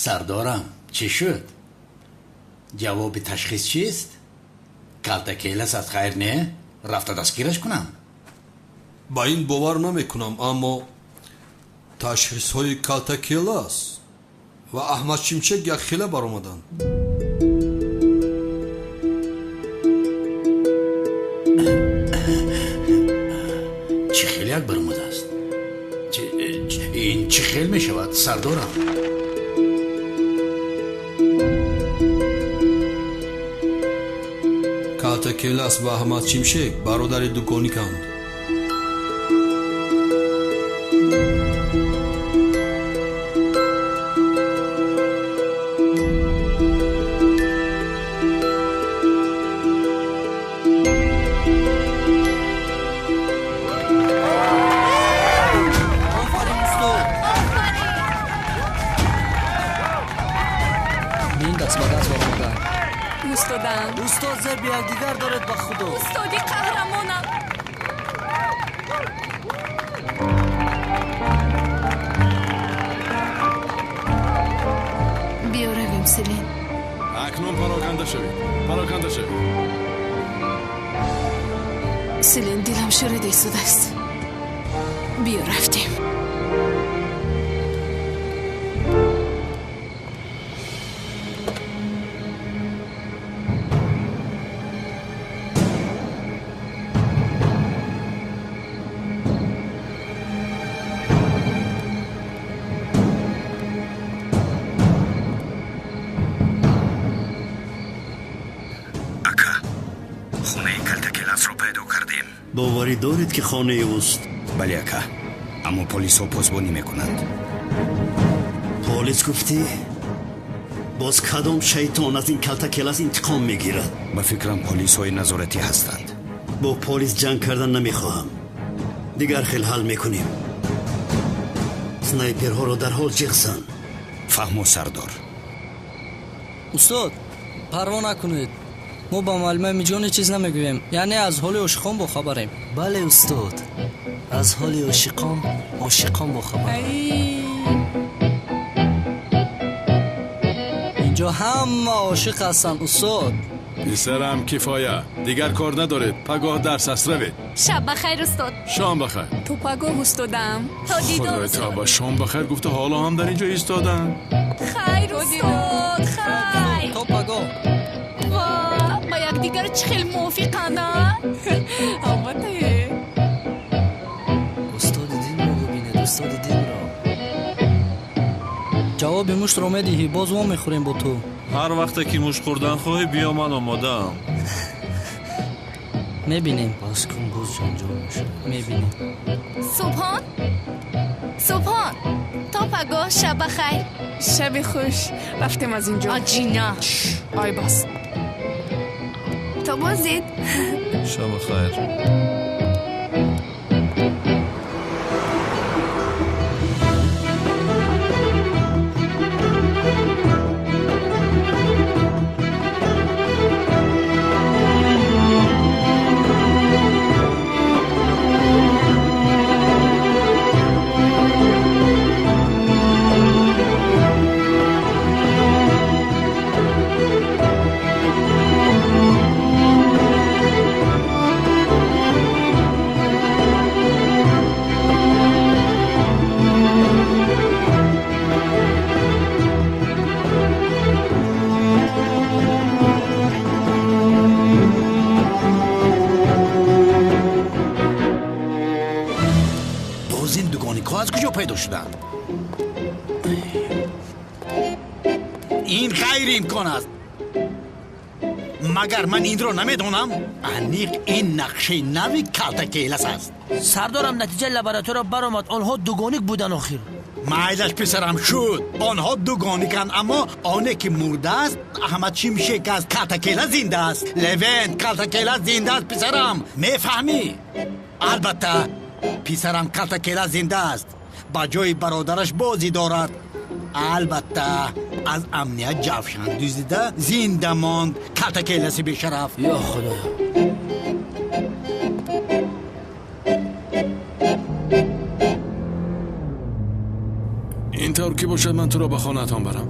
Сардорам, чӣ шуд? Ҷавоби ташхис чист? Калтакелас аз хайр не? Рафта дастгираш кунам. Ба ин бовар намекунам, аммо ташхисҳои Калтакелас ва Аҳмад Шимшек якхела баромаданд. Чӣ хел як баромадааст? Ин чӣ хел мешавад, сардорам? Калтакелас ва Аҳмад Шимшек бародари дугониканд. Устод, зеб якдигар доред ба худо. Устоди қаҳрамонам. Биё равем, Селин. Акнун пароканда шавед, пароканда шавед. Селин, дилам шурида истодааст. Биё рафтем. Боварӣ доред, ки хонаи ӯст? Бале, ака, аммо полисҳо посбонӣ мекунанд. Полис гуфтӣ? Боз кадом шайтон аз ин Калтакелас интиқом мегирад? Ба фикрам, полисҳои назоратӣ ҳастанд. Бо полис ҷанг кардан намехоҳам. Дигар хел ҳал мекунем. Снайперҳоро дарҳол ҷиғ зан. Фаҳмо, сардор. Устод, парво накунед. Мо ба муаллимаи Миҷони чиз намегӯем, яъне аз ҳоли ошиқон бохабарем. Бале, устод, аз ҳоли ошиқон ошиқон бохабар. Инҷо ҳама ошиқ ҳастанд, устод. Писарам, кифоя, дигар кор надоред. Пагоҳ дарс аст, равед. Шаб бахайр, устод. Шом бахайр. То пагоҳ, устодам. То дидор. Худои тавба, шом бахайр гуфта ҳоло ҳам дар инҷо истоданд. Хайр, устод, хайр. То пагоҳ. Ба якдигар чӣ хел мувофиқанд, а? Албатта. Устоди динро бубинед, устоди динро. Ҷавоби муштро медиҳӣ, боз мо мехӯрем бо ту. Ҳар вақте ки мушт хӯрдан хоҳӣ, биё, ман омодаам. Мебинем. Бас кун, боз ҷанҷол мешавад. Мебинем. Субҳон, Субҳон, то пагоҳ, шаб бахайр. Шаби хуш. Рафтем аз инҷо. Аҷина. Ай бас. То боздид. Шаб бахайр. Аз куҷо пайдо шуданд? Ин ғайриимкон аст. Магар ман инро намедонам? Аниқ ин нақшаи нави Калтакелас аст. Сардорам, натиҷаи лаборатория баромад. Онҳо дугоник буданд охир. Майлаш, писарам, шуд. Онҳо дугониканд, аммо оне ки мурдааст Аҳмад Шимшек аст. Калтакелас зинда аст. Левент, Калтакелас зинда аст, писарам. Мефаҳмӣ? Албатта, писарам, Калтакелас зинда аст. Ба ҷои бародараш бозӣ дорад. Албатта, аз амният ҷавшан дуздида зинда монд Калтакеласи бешараф. Ё худоё. Ин тавр ки бошад, ман туро ба хонаатон барам.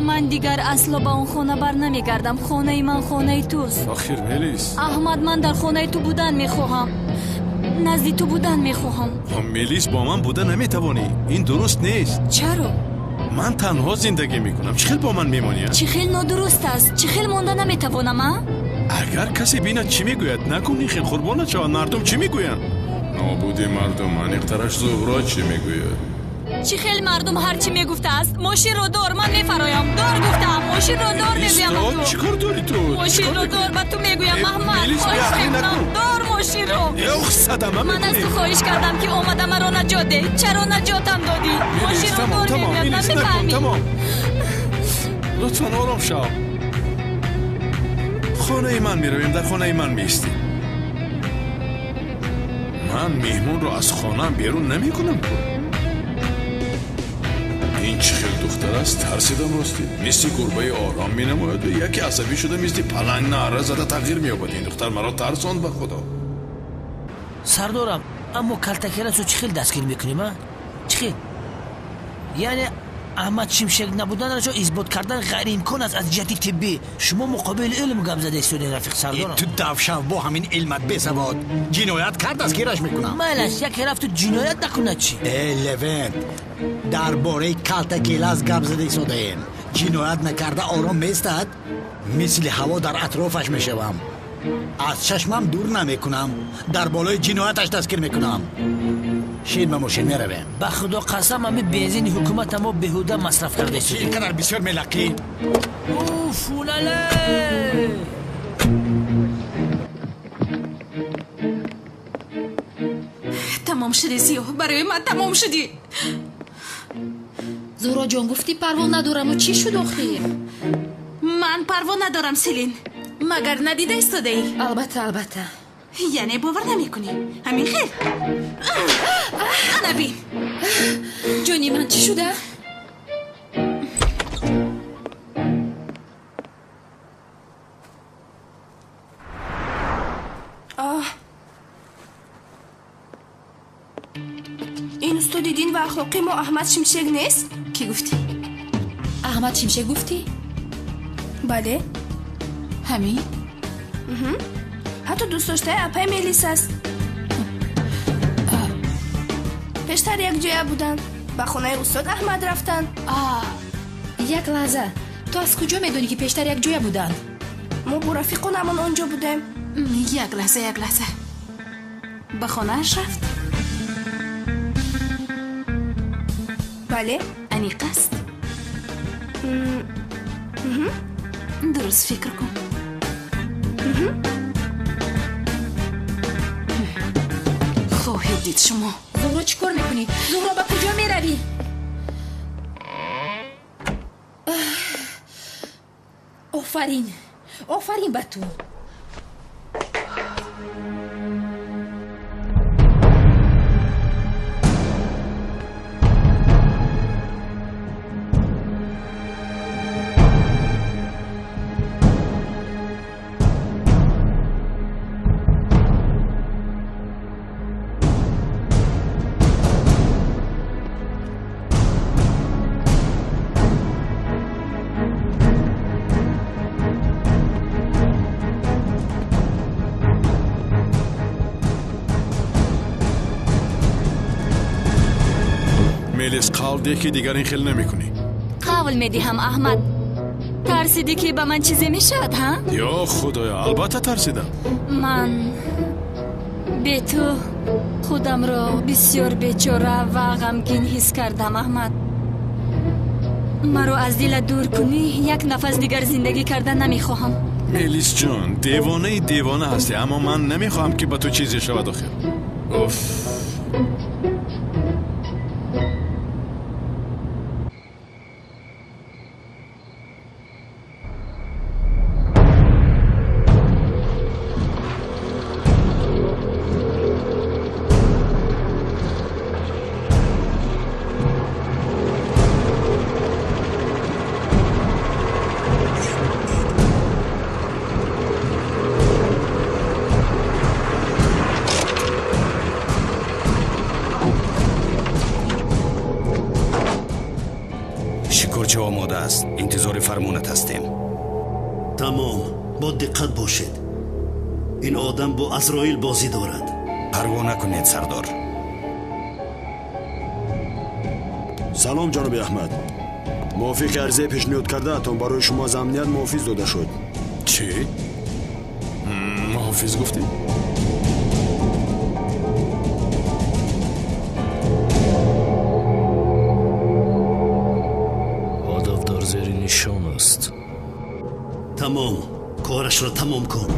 Ман дигар асло ба он хона бар намегардам. Хонаи ман хонаи туст. Охир Мелис. Аҳмад, ман дар хонаи ту будан мехоҳам. Назди ту будан мехоҳам. Мелис, бо ман буда наметавонӣ. Ин дуруст нест. Чаро? Ман танҳо зиндагӣ мекунам. Чӣ хел бо ман мемонӣ? Чӣ хел нодуруст аст? Чӣ хел монда наметавонам, а? Агар касе бинад чӣ мегӯяд? Накун ин хел, қурбонат шавад. Мардум чӣ мегӯянд? Нобуди мардум, аниқтараш Зуҳро чӣ мегӯяд? Чӣ хел мардум ҳар чӣ мегуфтааст? Мошинро дор, ман мефароям. Дор гуфтаам, мошинро дор мегӯям ба ту. Чӣ кор дорӣ ту? Мошинро дор ба ту мегӯям, Аҳмад. Хоҳиш мекунам, дор мошинро. Ох, садама ман аз ту хоҳиш кардам, ки омада маро наҷот деҳ. Чаро наҷотам додӣ? Мошинро дор мегӯям, намефаҳмӣ. Лутфан ором шав. Хонаи ман меравем, дар хонаи ман меистем. Ман меҳмонро аз хонаам берун намекунам. Ин чӣ хел духтар аст? Тарсидам ростӣ. Мисли гурбаи ором менамояд ва яке асабӣ шуда мисли паланг наъра зада тағйир меёбад. Ин духтар маро тарсонд ба худо. Сардорам, аммо калтакеласо чӣ хел дастгир мекунем, а? Чӣ хел? Яъне Аҳмад Шимшек набуданашо исбот кардан ғайриимкон аст аз ҷиҳати тиббӣ. Шумо муқобили илм гап зада истодед, рафиқ сардорам. Ту давшав бо ҳамин илмат бесавод. Ҷиноят кард, дастгираш мекунам. Майлаш, яке рафту ҷиноят накунад чӣ? Э, Левент, дар бораи калтакелас гап зада истодаем. Ҷиноят накарда ором меистад? Мисли ҳаво дар атрофаш мешавам. Аз чашмам дур намекунам. Дар болои ҷинояташ дастгир мекунам. Шин ба мошин меравем. Ба худо қасам, ҳами бензини ҳукумата мо беҳуда масраф карда истодем. Ин қадар бисёр мелақӣ. Уф, улале! Тамом шудӣ, Зиё, барои ман тамом шудӣ. Зуҳроҷон, гуфтӣ парво надораму чӣ шуд охир? Ман парво надорам, Селин. Магар надида истодаӣ? Албатта, албатта. Яъне бовар намекунӣ? Ҳамин хел? Ана бин. Ҷони ман, чӣ шуда? Оҳ, ин устоди дин ва ахлоқи мо Аҳмад Шимшек нест? Кӣ гуфтӣ? Аҳмад Шимшек гуфтӣ? Бале. Ҳамин? Ҳатто дӯстдоштаи апаи Мелис аст. Пештар якҷоя буданд, ба хонаи устод Аҳмад рафтанд. Як лаҳза, ту аз куҷо медонӣ, ки пештар якҷоя буданд? Мо бо рафиқонамон он ҷо будем. Як лаҳза, як лаҳза, ба хонааш рафт? Бале. Аниқ аст? Дуруст фикр кун. Хоҳед дид шумо. Зуҳро, чӣ кор мекунӣ? Зуҳро, ба куҷо меравӣ? Офарин, офарин ба ту. Мелис, қавл деҳ, ки дигар ин хел намекунӣ. Қавл медиҳам, Аҳмад. Тарсидӣ, ки ба ман чизе мешавад, ҳа? Ё худоё, албатта тарсидам. Ман бе ту худамро бисёр бечора ва ғамгин ҳис кардам, Аҳмад. Маро аз дилат дур кунӣ, як нафас дигар зиндагӣ карда намехоҳам. Мелисҷон, девонаи девона ҳастӣ, аммо ман намехоҳам, ки ба ту чизе шавад охир. Уф. Корча омода аст, интизори фармонат ҳастем. Тамом, бо диққат бошед. Ин одам бо Азроил бозӣ дорад. Парво накунед, сардор. Салом, ҷаноби Аҳмад. Мувофиқи арзаи пешниҳод кардаатон барои шумо аз амният муҳофиз дода шуд. Чӣ? Муҳофиз гуфтӣ? Ҳадаф дар зери нишон аст. Тамом, корашро тамом кун.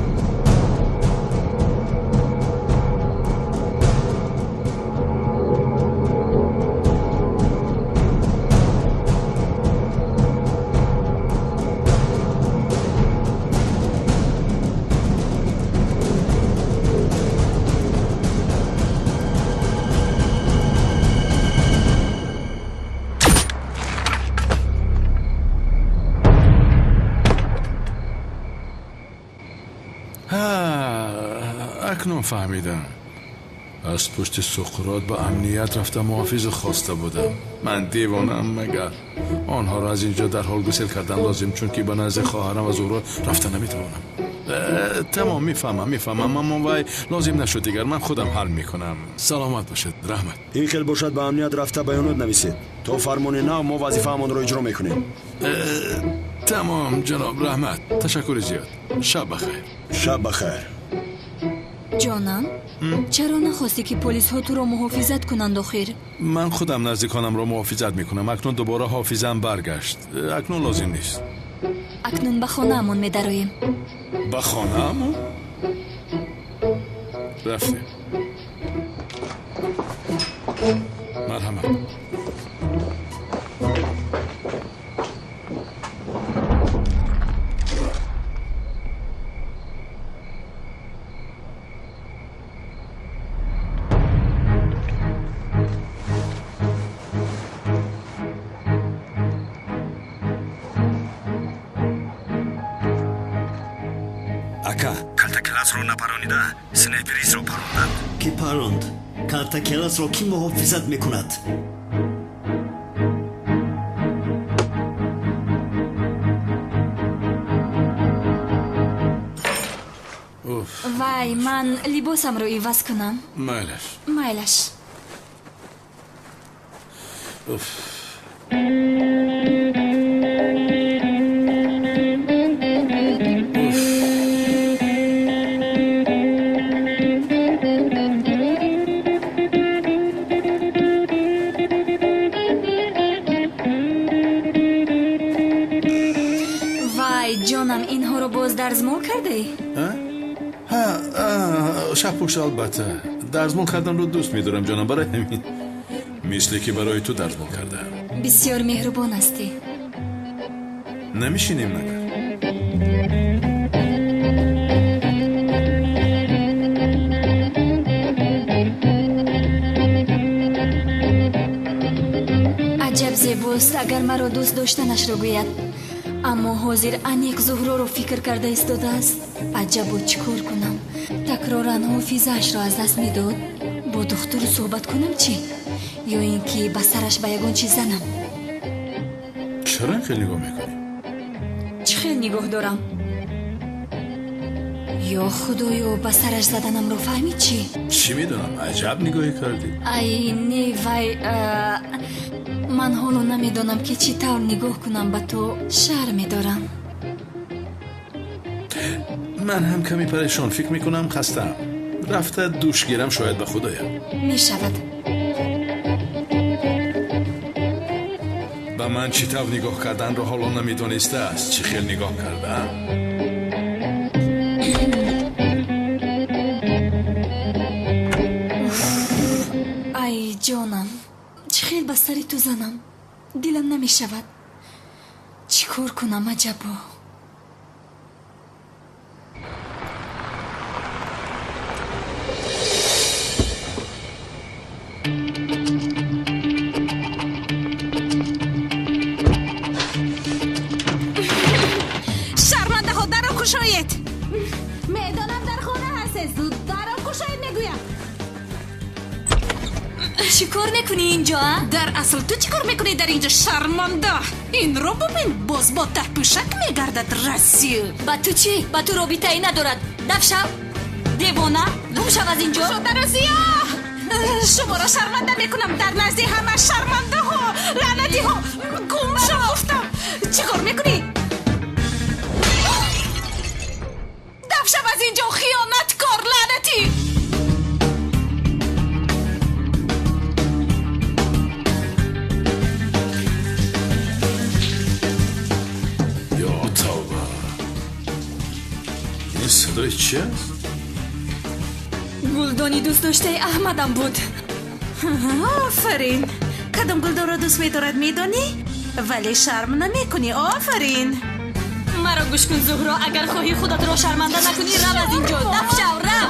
Акнун фаҳмидам. Аз пушти Суқрот ба амният рафта муҳофизу хоста будам. Ман девонаам магар? Онҳоро аз инҷо дарҳол гусел кардан лозим, чунки ба назди хоҳарам ва Зуҳро рафта наметавонам. Тамом, мефаҳмам, мефаҳмам, аммо вай лозим нашуд дигар, ман худам ҳал мекунам. Саломат бошед, раҳмат. Ин хел бошад, ба амният рафта баёнот нависед. То фармони нав мо вазифаамонро иҷро мекунем. Тамом, ҷаноб, раҳмат. Ташаккури зиёд. Шаб бахайр. Шаб бахайр. Ҷонам, чаро нахостӣ ки полисҳо туро муҳофизат кунанд охир? Ман худам наздиконамро муҳофизат мекунам. Акнун дубора ҳофизам баргашт. Акнун лозим нест. Акнун ба хонаамон медароем. Ба хонаамон? Рафтем. Марҳамат. Ака, калтакеласро напаронида, снайперистро паронданд. Кӣ паронд? Калтакеласро кӣ муҳофизат мекунад? Вай, ман либосамро иваз кунам. Майлаш. Майлаш. Уф. Дарзмол кардаӣ? Шабпӯш, албатта. Дарзмол карданро дӯст медорам, ҷонам, барои ҳамин. Мисле ки барои ту дарзмол кардаам. Бисёр меҳрубон ҳастӣ. Намешинем магар? Аҷаб зебост, агар маро дӯст доштанашро гӯяд. Аммо ҳозир аниқ Зуҳроро фикр карда истодааст. Аҷабо чӣ кор кунам? Такроран ҳофизаашро аз даст медод. Бо духтур суҳбат кунам чӣ? Ё ин ки ба сараш ба ягон чиз занам? Чаро ин хел нигоҳ мекунӣ? Чӣ хел нигоҳ дорам? Ё худоё, ба сараш заданамро фаҳмид чӣ? Чӣ медонам, аҷаб нигоҳе кардӣ. Ай, не, вай, ман ҳоло намедонам ки чӣ тавр нигоҳ кунам ба ту, шарм медорам. Ман ҳам каме парешон, фикр мекунам хастаам. Рафта душ гирам, шояд ба худоям. Мешавад. Ба ман чӣ тавр нигоҳ карданро ҳоло намедонистааст. Чӣ хел нигоҳ кардаам. Ай, ҷонам, чӣ хел ба сари ту занам? Дилам намешавад. Чӣ кор кунам аҷабо? Шармандаҳо, дарро кушоед! Медонам дар хона ҳастед, зуд дарро кушоед мегӯям. Чӣ кор мекунӣ инҷо, а? Дар асл ту чӣ кор мекунӣ дар инҷо, шарманда? Инро бубин, боз бо таҳпӯшак мегардад, расил. Ба ту чӣ? Ба ту робитае надорад. Даф шав, девона, гум шав аз инҷо. Шодарозиё, шуморо шарманда мекунам дар назди ҳама шармандаҳо, лаънатиҳо. Гум шав гуфтам. Чӣ кор мекунӣ? Даф шав аз инҷо, хиёнаткор, лаънатӣ. Ё тавба, ин садои чи аст? Гулдони дӯстдоштаи Аҳмадам буд. Офарин! Кадом гулдонро дӯст медорад, медонӣ? Вале шарм намекунӣ. Офарин! Маро гӯш кун, Зуҳро, агар хоҳӣ худатро шарманда накунӣ, рав аз инҷо. Даф шав, рав.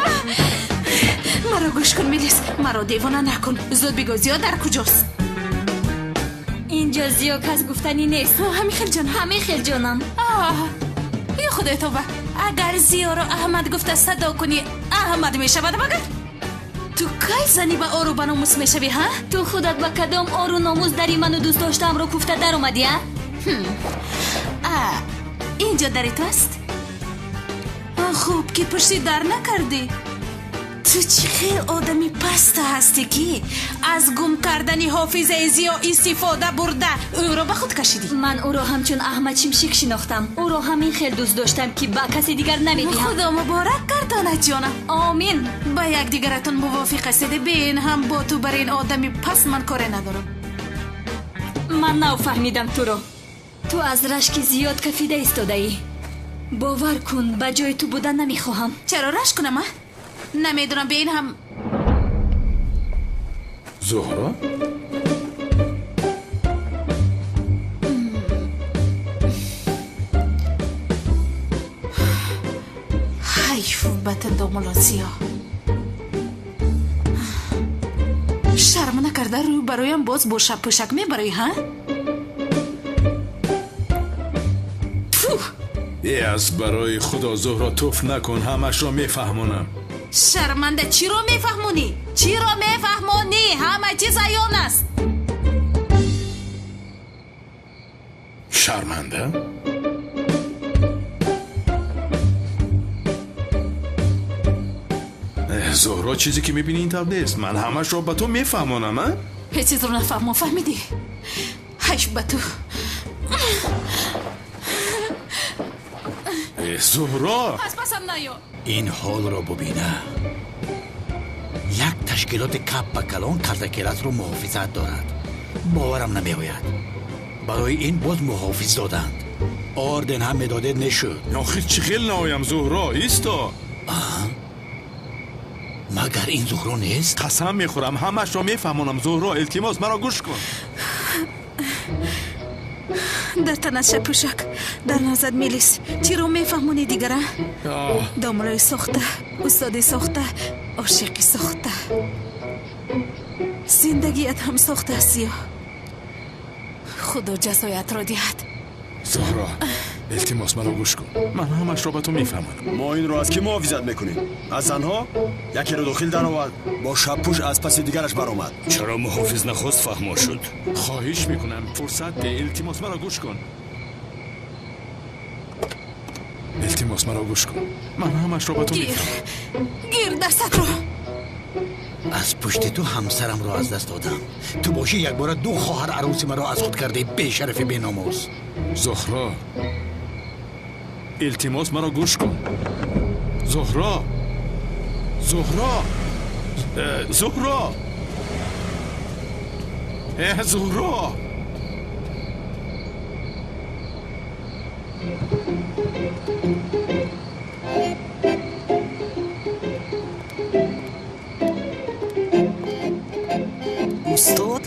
Маро гӯш кун, Мелис, маро девона накун. Зуд бигӯ, Зиё дар куҷост? Инҷо Зиё кас гуфтанӣ нест. Ҳамин хел ҷонам. Ҳамин хел ҷонам. Ё худои тавба, агар Зиёро Аҳмад гуфта садо кунӣ, Аҳмад мешавад магар? Ту кай зани ба ору ба номус мешавӣ, ҳа? Ту худат ба кадом ору номус дари ману дӯст доштаамро куфта даромадӣ, а? Инҷо дари ту аст? Хуб ки пушти дар накардӣ. Ту чӣ хел одами паста ҳастӣ, ки аз гум кардани ҳофизаи Зиё истифода бурда ӯро ба худ кашидӣ. Ман ӯро ҳамчун Аҳмад Шимшик шинохтам. Ӯро ҳамин хел дӯст доштам, ки ба касе дигар намедиҳам. Худо муборак гардонад, ҷонам. Омин. Ба якдигаратон мувофиқ ҳастед. Бин, ҳам бо ту бар ин одами паст ман коре надорам. Ман нав фаҳмидам туро. Ту аз рашки зиёд кафида истодаӣ. Бовар кун, ба ҷои ту будан намехоҳам. Чаро рашк кунам, а? Намедонам, бин ҳам. Зуҳро? Ҳайф ба ту, домулло Зиё. Шарм накарда рӯ бароям боз бо шабпӯшак мебарӣ, ҳа? Тфу! Э, аз барои худо, Зуҳро, туф накун, ҳамашро мефаҳмонам. Шарманда, чиро мефаҳмонӣ? Чиро мефаҳмонӣ? Ҳама чиз аён аст. Шарманда? Зуҳро, чизе ки мебинӣ ин тавр нест. Ман ҳамашро ба ту мефаҳмонам, а? Ҳеҷ чизро нафаҳмон, фаҳмидӣ? Ҳайф ба ту. Зуҳро! Пас пасам наё. Ин ҳолро бубина. Як ташкилоти кап ба калон калтакеласро муҳофизат дорад. Боварам намеояд. Барои ин боз муҳофиз доданд. Орден ҳам медодед, нешуд. Охир чӣ хел наоям, Зуҳро? Исто. Магар ин Зуҳро нест? Қасам мехӯрам, ҳамашро мефаҳмонам, Зуҳро, илтимос, маро гӯш кун. Дар танат шапӯшак, дар назар мелис. Чиро мефаҳмонӣ дигара? Домлои сохта, устоди сохта, ошиқи сохта. Зиндагият ҳам сохта аст, Зиё. Худо ҷазоятро диҳад. Зуҳро, илтимос, маро гӯш кун. Ман ҳамашро ба ту мефаҳмонам. Мо инро аз кӣ муҳофизат мекунем? Аз занҳо? Якеро дохил даровард, бо шабпӯш аз паси дигараш баромад. Чаро муҳофиз нахост фаҳмо шуд? Хоҳиш мекунам, фурсат де, илтимос, маро гӯш кун. Илтимос, маро гӯш кун. Ман ҳамашро ба ту мефаҳмонам. Гир дастатро. Аз пушти ту ҳамсарамро аз даст додам. Ту бошӣ якбора ду хоҳар арӯси маро аз худ кардӣ, бешарафи беномус. Зуҳро, илтимос, маро гӯш кун. Зуҳро, Зуҳро, Зуҳро, Зуҳро. Устод?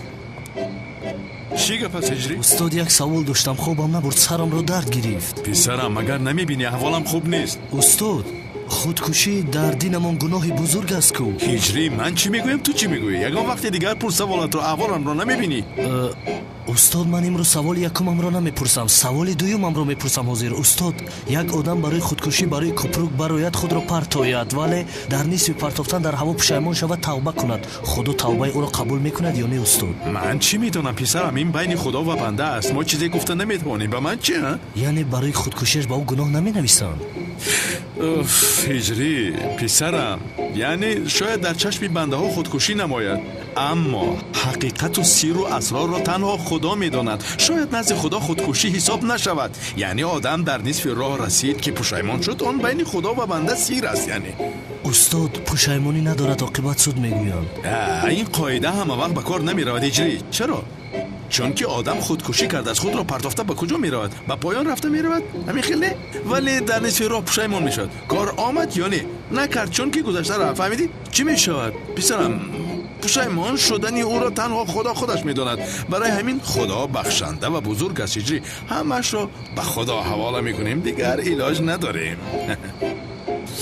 Чӣ гап аст, Ҳиҷрӣ? Устод, як савол доштам, хобам набурд, сарамро дард гирифт. Писарам, магар намебинӣ аҳволам хуб нест? Устод, Худкушӣ дар динамон гуноҳи бузург аст ку. Ҳиҷрӣ, ман чӣ мегӯям, ту чӣ мегӯӣ? Ягон вақте дигар пурс саволатро, аҳволамро намебинӣ. Устод, ман имрӯз саволи якумамро намепурсам, саволи дуюмамро мепурсам ҳозир. Устод, як одам барои худкушӣ барои купрук барояд, худро партояд, вале дар нисфи партофтан дар ҳаво пушаймон шавад, тавба кунад, худо тавбаи ӯро қабул мекунад ё не, устод? Ман чӣ медонам, писарам, ин байни худо ва банда аст, мо чизе гуфта наметавонем. Ба ман чӣ? Яъне барои худкушиаш ба ӯ гуноҳ наменависанд? Уф, ҳиҷрӣ, писарам, яъне шояд дар чашми бандаҳо худкушӣ намояд, аммо ҳақиқату сиру асрорро танҳо худо медонад. Шояд назди худо худкушӣ ҳисоб нашавад. Яъне одам дар нисфи роҳ расид, ки пушаймон шуд, он байни худо ва банда сир аст. Яъне устод, пушаймонӣ надорад, оқибат суд мегӯянд. Ин қоида ҳама вақт ба кор намеравад, ҳиҷрӣ. Чаро? Чунки одам худкушӣ кардааст, худро партофта ба куҷо меравад? Ба поён рафта меравад? Ҳамин хел не? Вале дар нисфи роҳ пушаймон мешавад. Кор омад ё не? Накард, чунки гузашта рафт. Фаҳмидӣ? Чӣ мешавад, писарам? Пушаймон шудани ӯро танҳо худо худаш медонад. Барои ҳамин худо бахшанда ва бузург аст, ҳиҷрӣ. Ҳамаашро ба худо ҳавола мекунем, дигар илоҷ надорем.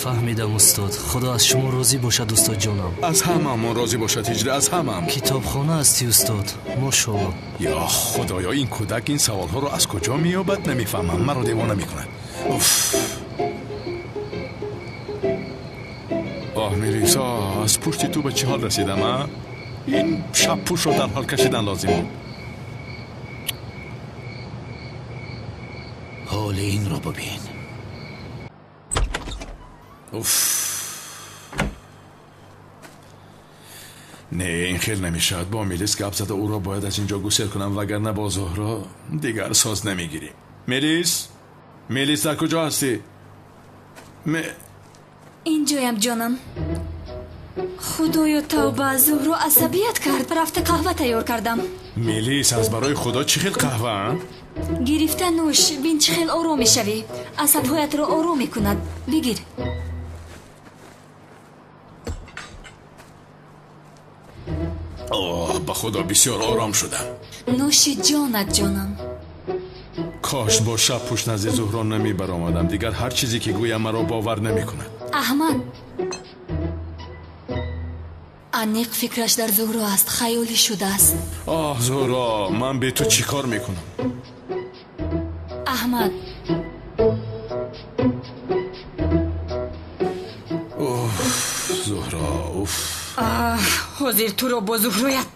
Фаҳмидам, устод. Худо аз шумо розӣ бошад, устод ҷонам. Аз ҳамаамон розӣ бошад, ҳиҷрӣ, аз ҳамаам. Китобхона ҳастӣ, устод. Мошоалло. Ё худоё, ин кӯдак ин саволҳоро аз куҷо меёбад, намефаҳмам. Маро девона мекунад. Уф. Оҳ, Мелиса, аз пушти ту ба чӣ ҳол расидам, а? Ин шабпӯшро дар ҳол кашидан лозим буд. Ҳоли инро бибин. Уф. Не, ин хел намешавад. Бо Мелис гап зада ӯро бояд аз инҷо гусел кунам, вагарна бо Зуҳро дигар соз намегирем. Мелис? Мелис, дар куҷо ҳастӣ? Инҷоям, ҷонам. Худоё, тавба, Зуҳро асабият кард. Рафта қаҳва тайёр кардам. Мелис, аз барои худо чӣ хел қаҳва? Гирифта нӯш, бин чӣ хел ором мешавӣ. Асабҳоятро ором мекунад. Бигир. Оҳ, ба худо бисёр ором шудам. Нӯши ҷонат, ҷонам. Кош бо шаб пушт назди Зуҳро намебаромадам. Дигар ҳар чизе ки гӯям маро бовар намекунад. Аҳмад, аниқ фикраш дар Зуҳро аст, хаёлӣ шудааст. Оҳ, Зуҳро, ман бе ту чӣ кор мекунам? Аҳмад. Уф, Зуҳро, уф. Оҳ, ҳозир туро бо Зуҳроят.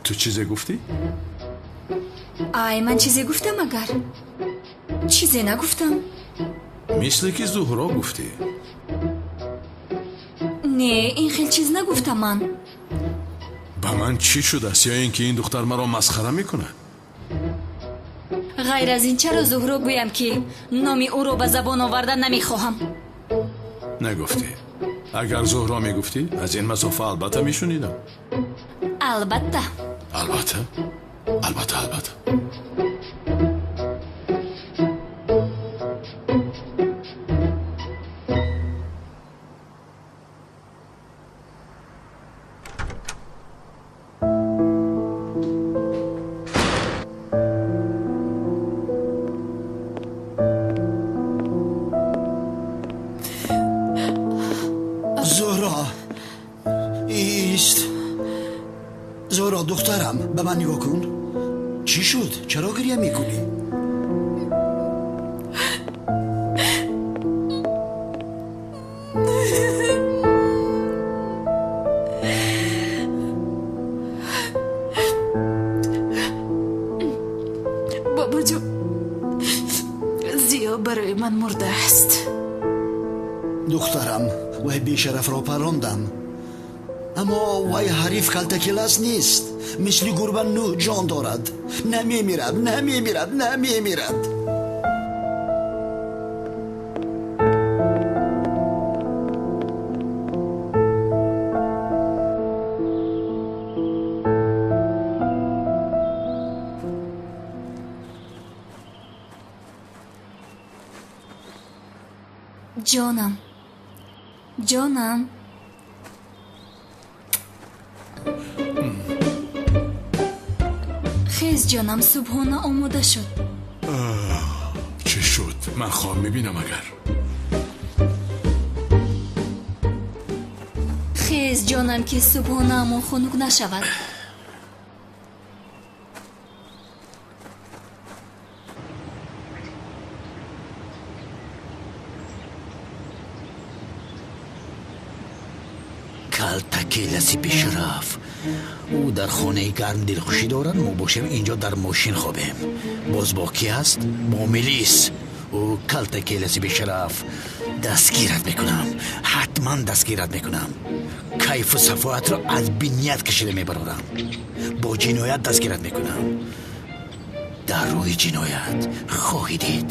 Ту чизе гуфтӣ? Ай, ман чизе гуфтам агар? Чизе нагуфтам. Мисле ки Зуҳро гуфтӣ. Не, ин хел чиз нагуфтам ман. Ба ман чӣ шудааст? Ё ин ки ин духтар маро масхара мекунад? Ғайр аз ин чаро Зуҳро гӯям ки номи ӯро ба забон оварда намехоҳам? Нагуфтӣ. Агар Зуҳро мегуфтӣ, аз ин масофа албатта мешунидам. Албатта. Албатта? Албатта, албатта. Зуҳро, ист. Зуҳро, духтарам, ба ман нигоҳ кун. Чӣ шуд? Чаро гиря мекунӣ? Бобоҷон, Зиё барои ман мурдааст. Духтарам, вай бешарафро парондам. Аммо вай ҳариф калтакелас нест. Мисли гурба нӯҳ ҷон дорад. Намемирад, намемирад, намемирад. Ҷонам, ҷонам. Хез, ҷонам, субҳона омода шуд. Чӣ шуд? Ман хоб мебинам агар. Хез ҷонам, ки субҳонаамон хунук нашавад. Калтакеласи бешараф. Ӯ дар хонаи гарм дилхушӣ дорад, мо бошем инҷо дар мошин хобем. Боз бо кӣ аст? Бо милис. Ӯ калтакеласи бешараф. Дастгират мекунам, ҳатман дастгират мекунам. Кайфу сафоатро аз биният кашида мебарорам. Бо ҷиноят дастгират мекунам. Дар рӯи ҷиноят хоҳӣ дид.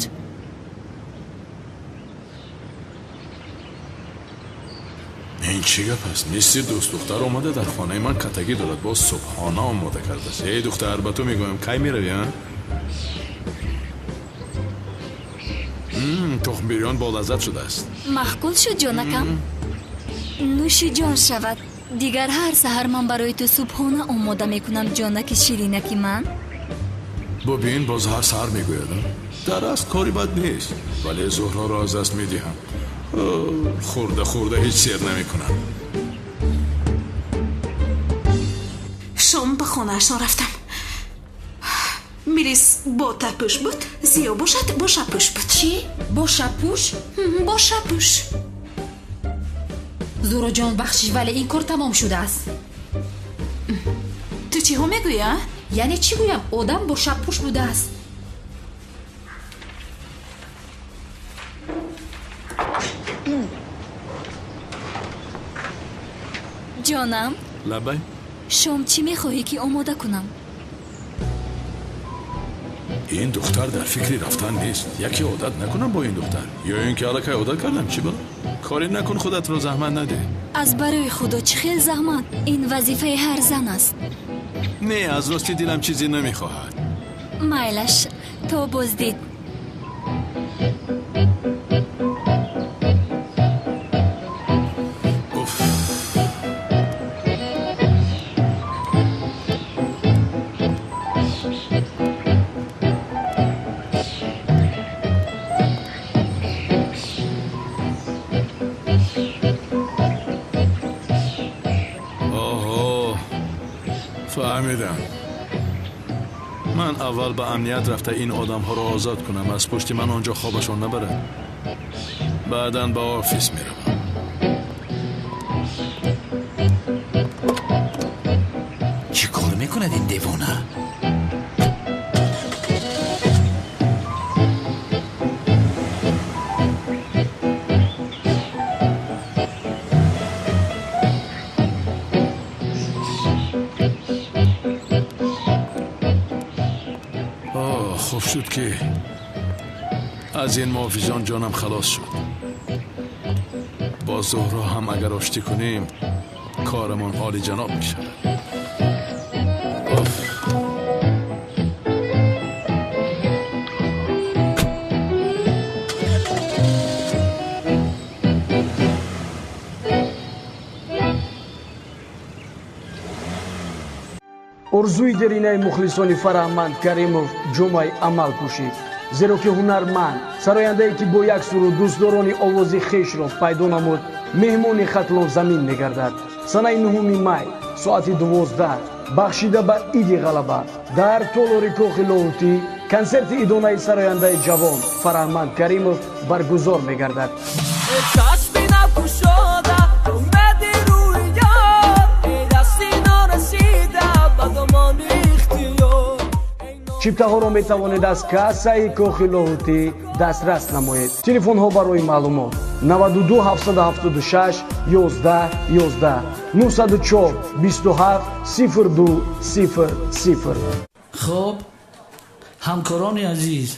Ин чӣ гап аст? Мисли дӯстдухтар омада дар хонаи ман катагӣ дорад, боз субҳона омода кардааст. Эй духтар, ба ту мегӯям, кай меравӣ, а? Тухм бирён болаззат шудааст. Маъқул шуд, ҷонакам. Нӯши ҷон шавад. Дигар ҳар саҳар ман барои ту субҳона омода мекунам, ҷонаки ширинаки ман. Бубин, боз ҳар саҳар мегӯяд. Дар асл кори бад нест, вале Зуҳроро аз даст медиҳам. Хӯрда хӯрда ҳеҷ сер намекунам. Шом ба хонаашон рафтам. Милис бо тапӯш буд, Зиё бошад бо шапӯш буд. Чӣ? Бо шапӯш? Бо шапӯш. Зуҳроҷон, бахшиш, вале ин кор тамом шудааст. Ту чиҳо мегӯӣ, а? Яъне чӣ гӯям? Одам бо шаппӯш будааст. Ҷонам, лабай. Шом чӣ мехоҳӣ ки омода кунам? Ин духтар дар фикри рафтан нест. Яке одат накунам бо ин духтар, ё ин ки аллакай одат кардам. Чӣ бала? Коре накун, худатро заҳмат наде. Аз барои худо чӣ хел заҳмат? Ин вазифаи ҳар зан аст. Не, аз рости дилам чизе намехоҳад. Майлаш, то боздид. Фаҳмидам. Ман аввал ба амният рафта ин одамҳоро озод кунам, аз пушти ман он ҷо хобашон набарад. Баъдан ба офис меравам. Чӣ кор мекунад ин девона? Хуб шуд, ки аз ин муҳофизон ҷонам халос шуд. Бо Зуҳро ҳам агар оштӣ кунем, корамон олиҷаноб мешавад. Орзуи деринаи мухлисони Фараҳманд Каримов ҷомаи амал пӯшид, зеро ки ҳунарманд, сарояндае ки бо як суруд дӯстдорони овози хешро пайдо намуд, меҳмони Хатлонзамин мегардад. Санаи 9 май соати 12 бахшида ба Иди Ғалаба дар толори Кохи Лоҳутӣ консерти идонаи сарояндаи ҷавон Фараҳманд Каримов баргузор мегардад. Чиптаҳоро метавонед аз кассаи Кохи Лоҳутӣ дастрас намоед. Телефонҳо барои маълумот 92 776 11 11, 904 27 02 00. Хуб, ҳамкорони азиз,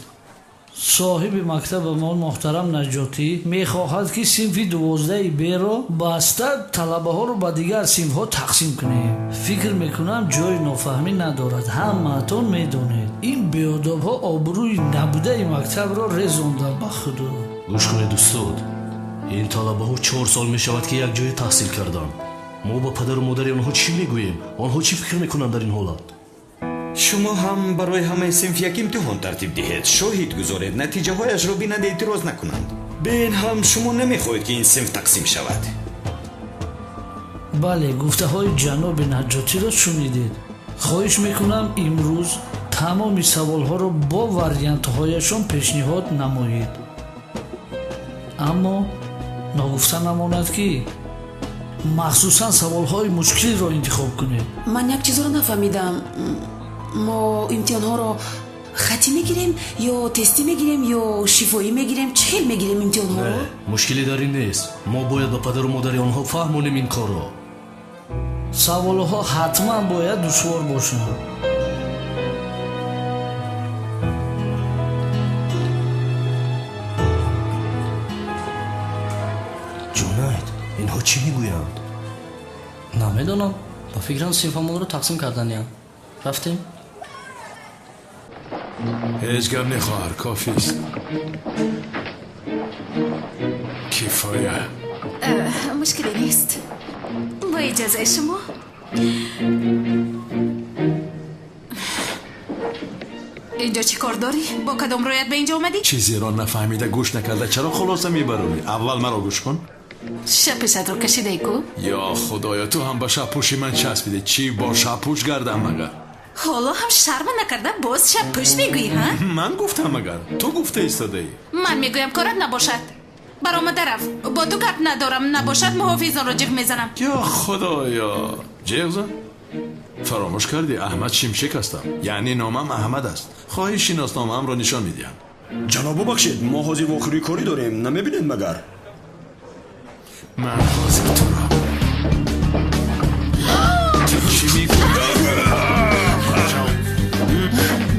соҳиби мактабамон муҳтарам Наҷотӣ мехоҳад, ки синфи 12 Б-ро баста талабаҳоро ба дигар синфҳо тақсим кунем. Фикр мекунам, ҷои нофаҳмӣ надорад. Ҳамаатон медонед, ин беодобҳо обрӯи набудаи мактабро резонданд ба худо. Гӯш кунед, устод, ин талабаҳо 4 сол мешавад, ки як ҷое таҳсил карданд. Мо ба падару модари онҳо чӣ мегӯем? Онҳо чӣ фикр мекунанд дар ин ҳолат? Шумо ҳам барои ҳамаи синф як имтиҳон тартиб диҳед, шоҳид гузоред, натиҷаҳояшро бинанд, эътироз накунанд. Бе ин ҳам шумо намехоҳед, ки ин синф тақсим шавад. Бале, гуфтаҳои ҷаноби Наҷотиро шунидед. Хоҳиш мекунам, имрӯз тамоми саволҳоро бо вариантҳояшон пешниҳод намоед. Аммо ногуфта намонад, ки махсусан саволҳои мушкилро интихоб кунед. Ман як чизро нафаҳмидам. Мо имтиҳонҳоро хатӣ мегирем ё тестӣ мегирем ё шифоӣ мегирем? Чӣ хел мегирем имтиҳонҳоро? Мушкиле дар ин нест. Мо бояд ба падару модари онҳо фаҳмонем ин корро. Саволҳо ҳатман бояд душвор бошанд. Ҷунайд, инҳо чӣ мегӯянд? Намедонам. Ба фикрам, синфамонро тақсим карданиям. Рафтем. Ҳеҷ гап не, хоҳар, кофист, кифоя. Мушкиле нест. Бо иҷозаи шумо. Инҷо чӣ кор дорӣ? Бо кадом рӯят ба инҷо омадӣ? Чизеро нафаҳмида, гӯш накарда чаро хулоса мебаронӣ? Аввал маро гӯш кун. Шапешатро кашидаи ку? Ё худоё, ту ҳам ба шабпӯши ман часпидӣ. Чӣ бо шабпӯш гардам магар? Ҳоло ҳам шарма накарда боз шабпӯш мегӯӣ, ҳа? Ман гуфтам магар? Ту гуфта истодаӣ. Ман мегӯям, корат набошад. Баромада рафт, бо ту гап надорам. Набошад, муҳофизонро ҷиғ мезанам. Ё худоё, ҷиғ зан. Фаромӯш кардӣ, Аҳмад Шимшек ҳастам, яъне номам Аҳмад аст. Хоҳӣ, шиносномаамро нишон медиҳам. Ҷаноб, бубахшед, мо ҳозир вохӯрии корӣ дорем, намебинед магар? Ман ҳозир туро. Ту чӣ мегӯӣ?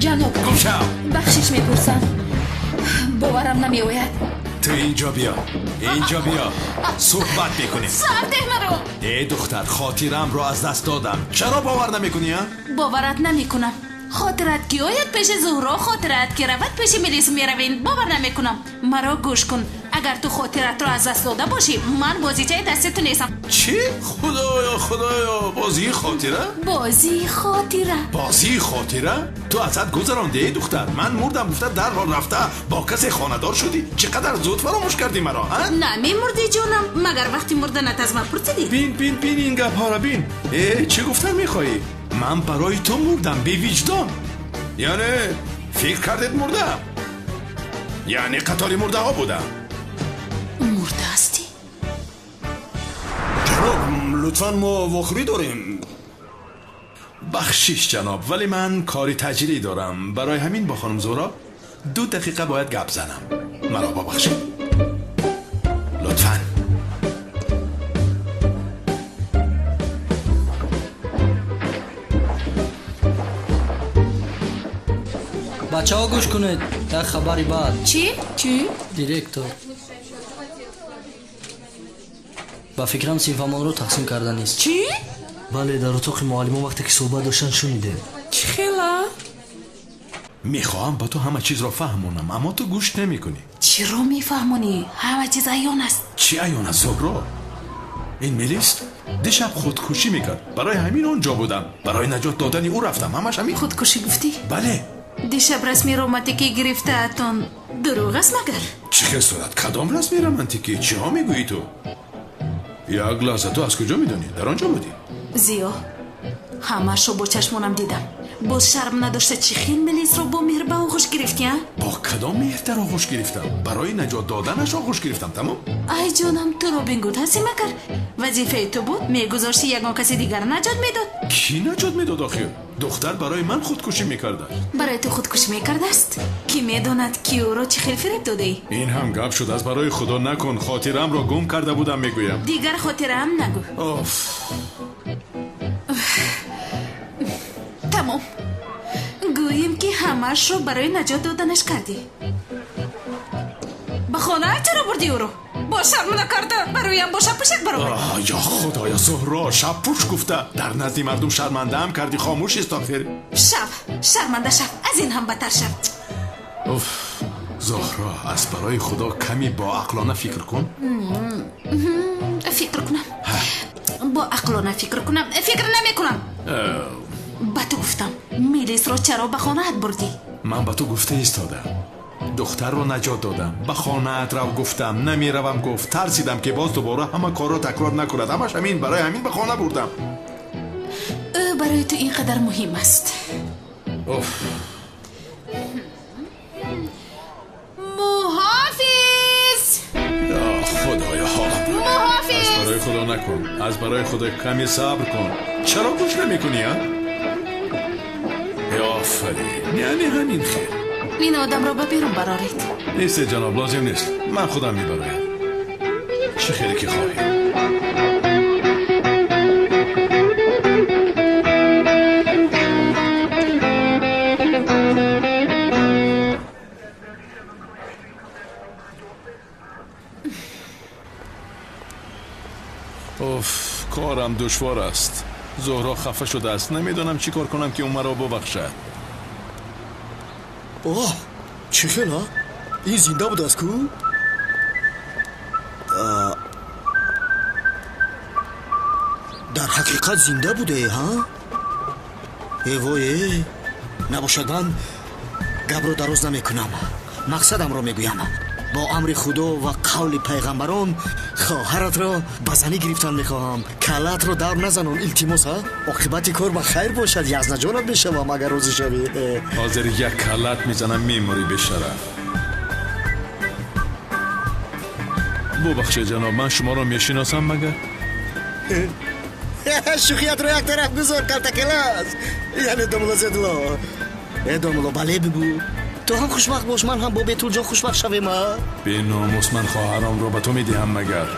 Ҷаноб, бахшиш мепурсам, боварам намеояд. Ту инҷо биё, инҷо биё, суҳбат мекунем. Сардеҳ маро. Э духтар, хотирамро аз даст додам. Чаро бовар намекунӣ, а? Боварат намекунам. Хотират ки ояд, пеши Зуҳро, хотират ки равад, пеши милис меравем. Бовар намекунам. Маро гӯш кун. Агар ту хотиратро аз даст дода бошӣ, ман бозичаи дасти ту нестам. Чӣ? Худоё, худоё, бозии хотира? Бозии хотира. Бозии хотира? Ту аз ҳад гузарондӣ, эй духтар. Ман мурдам гуфта дарҳол рафта бо касе хонадор шудӣ. Чӣ қадар зуд фаромӯш кардӣ маро, а? Намемурдӣ, ҷонам. Магар вақти мурданат аз ман пурсидӣ? Бин, бин, бин, ин гапҳоро бин. Э, чӣ гуфтан мехоҳӣ? Ман барои ту мурдам, бевиҷдон. Яъне фикр кардед мурдам? Яъне қатори мурдаҳо будам. Мурда ҳастӣ? Ҷаноб, лутфан, мо вохӯрӣ дорем. Бахшиш, ҷаноб, вале ман кори таҷрӣ дорам. Барои ҳамин бо хонум Зуҳро 2 дақиқа бояд гап занам. Маро бабахшед, лутфан. Бачаҳо, гӯш кунед, як хабари бад. Чӣ? Чӣ? Директор, ба фикрам, синфамонро тақсим карданист. Чӣ? Бале, дар утоқи муаллимон вақте ки суҳбат доштан, шунидем. Чӣ хела? Мехоҳам ба ту ҳама чизро фаҳмонам, аммо ту гӯш намекунӣ. Чиро мефаҳмонӣ? Ҳама чиз аён аст. Чӣ аён аст, Зуҳро? Ин милис дишаб худкушӣ мекард. Барои ҳамин он ҷо будам, барои наҷот додани ӯ рафтам. Ҳамаш ҳамин. Худкушӣ гуфтӣ? Бале. Дишаб расми романтикӣ гирифтаатон дурӯғ аст магар? Чӣ хел сурат? Кадом расми романтикӣ? Чиҳо мегӯӣ ту? Як лаҳза, ту аз куҷо медонӣ? Дар он ҷо будӣ? Зиё, ҳамаашро бо чашмонам дидам. Боз шарм надошта чӣ хел милисро бо меҳр ба оғӯш гирифтӣ, а? Бо кадом меҳр дар оғӯш гирифтам? Барои наҷот доданаш оғӯш гирифтам, тамом. Ай ҷонам, ту Робин Гуд ҳастӣ магар? Вазифаи ту буд, мегузошти, ягон каси дигар наҷот медод. Кӣ наҷот медод охир? Духтар барои ман худкушӣ мекарда. Барои ту худкушӣ мекардааст? Кӣ медонад, ки ӯро чӣ хел фиреб додаӣ. Ин ҳам гап шуд. Аз барои худо, накун. Хотираамро гум карда будам, мегӯям. Дигар хотираам нагӯ. Оф. Тамом, гӯем, ки ҳамаашро барои наҷот доданаш кардӣ. Ба хонаат чаро бурдӣ ӯро? Бо шарм накарда бароям бо шабпӯшак баромад. Ё худоё, Зуҳро, шабпӯш гуфта дар назди мардум шармандаам кардӣ. Хомӯш ист охир. Шав, шарманда шав, аз ин ҳам бадтар шав. Уф, Зуҳро, аз барои худо каме боақлона фикр кун. Фикр кунам, бо ақлона фикр кунам? Фикр намекунам. Ба ту гуфтам, милисро чаро ба хонаат бурдӣ? Ман ба ту гуфта истодам. Духтарро наҷот додам. Ба хонаат рав гуфтам, намеравам гуфт. Тарсидам ки боз дубора ҳама корро такрор накунад. Ҳамаш ҳамин, барои ҳамин ба хона бурдам. Ӯ барои ту ин қадар муҳим аст. Уф. Муҳофиз! Ё Худоё, ҳолам. Муҳофиз! Аз барои Худо накун. Аз барои Худо каме сабр кун. Чаро гӯш намекунӣ, а? Офарин. Яъне ҳамин хел. Ин одамро ба берун бароред. Нест, ҷаноб, лозим нест. Ман худам мебароям. Чӣ хеле ки хоҳӣ. Уф, корам душвор аст. Зуҳро хафа шудааст. Намедонам чӣ кор кунам ки ӯ маро бубахшад. Оҳ, чӣ хел, а? Ин зинда будааст ку? Дар ҳақиқат зинда буде, ҳа? Э вой, э, набошад, ман гапро дароз намекунам. Мақсадамро мегӯям. Бо амри Худо ва қавли пайғамбарон хоҳаратро ба занӣ гирифтан мехоҳам. Каллаатро давр назанон, илтимос, ҳа? Оқибати кор ба хайр бошад, язнаҷонат мешавам агар розӣ шавӣ. Ҳозир як каллат мезанам, мемурӣ бешараф. Бубахшед ҷаноб, ман шуморо мешиносам магар? Шӯхиятро як тараф гузор, калтакелас. Яъне домуло зедло. Э домуло, бале бигӯ. Ту ҳам хушбахт бош, ман ҳам бо Бетулҷон хушбахт шавем, а? Беномус, ман хоҳарамро ба ту медиҳам магар?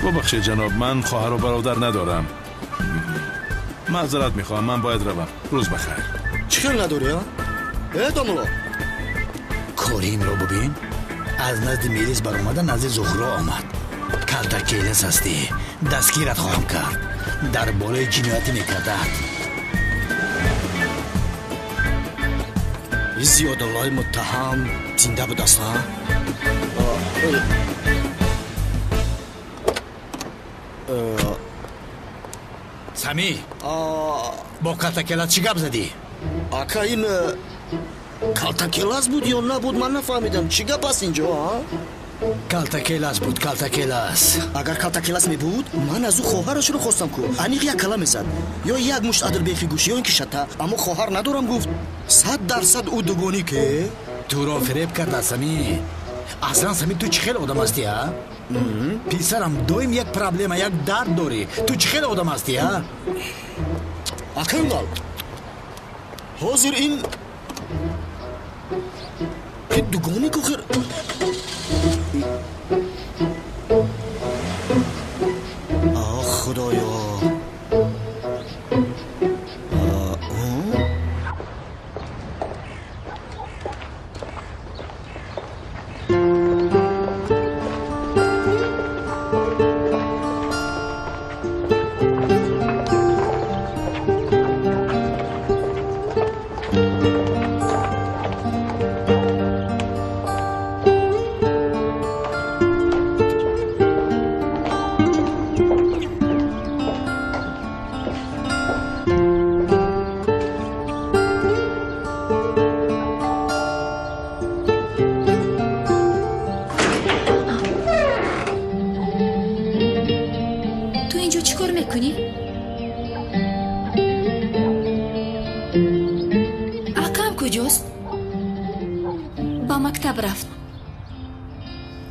Бубахшед ҷаноб, ман хоҳару бародар надорам. Маъзарат мехоҳам, ман бояд равам. Рӯз бахайр. Чӣ хел надорӣ, а? Э домуло, кори инро бубин. Аз назди милис баромада назди Зуҳро омад. Калтакелас ҳастӣ, дастгират хоҳам кард. Дар болои ҷиноятӣ мекардад. Зиёдуллои муттаҳам зинда будааст, а? Сами, бо калтакелас чӣ гап задӣ? Ака, ин калтакелас буд ё набуд, ман нафаҳмидам. Чӣ гап аст инҷо, а? Калтакелас буд, калтакелас. Агар калтакелас мебуд, ман аз ӯ хоҳарашро хостам ку. Аниқ як кала мезад. Ё як мушт адилбехи гӯш, ё ин ки шата. Аммо хоҳар надорам гуфт. 100% ӯ дугонӣ ке? Туро фиреб карда, Сами. Аслан, Сами, ту чӣ хел одам ҳастӣ, а? Писарам, доим як проблема, як дард дорӣ. Ту чӣ хел одам ҳастӣ, а? Акай Улал, ҳозир ин дугоник охир. Ох, Худоё. Ту инҷо чӣ кор мекунӣ? Акам куҷост? Ба мактаб рафт.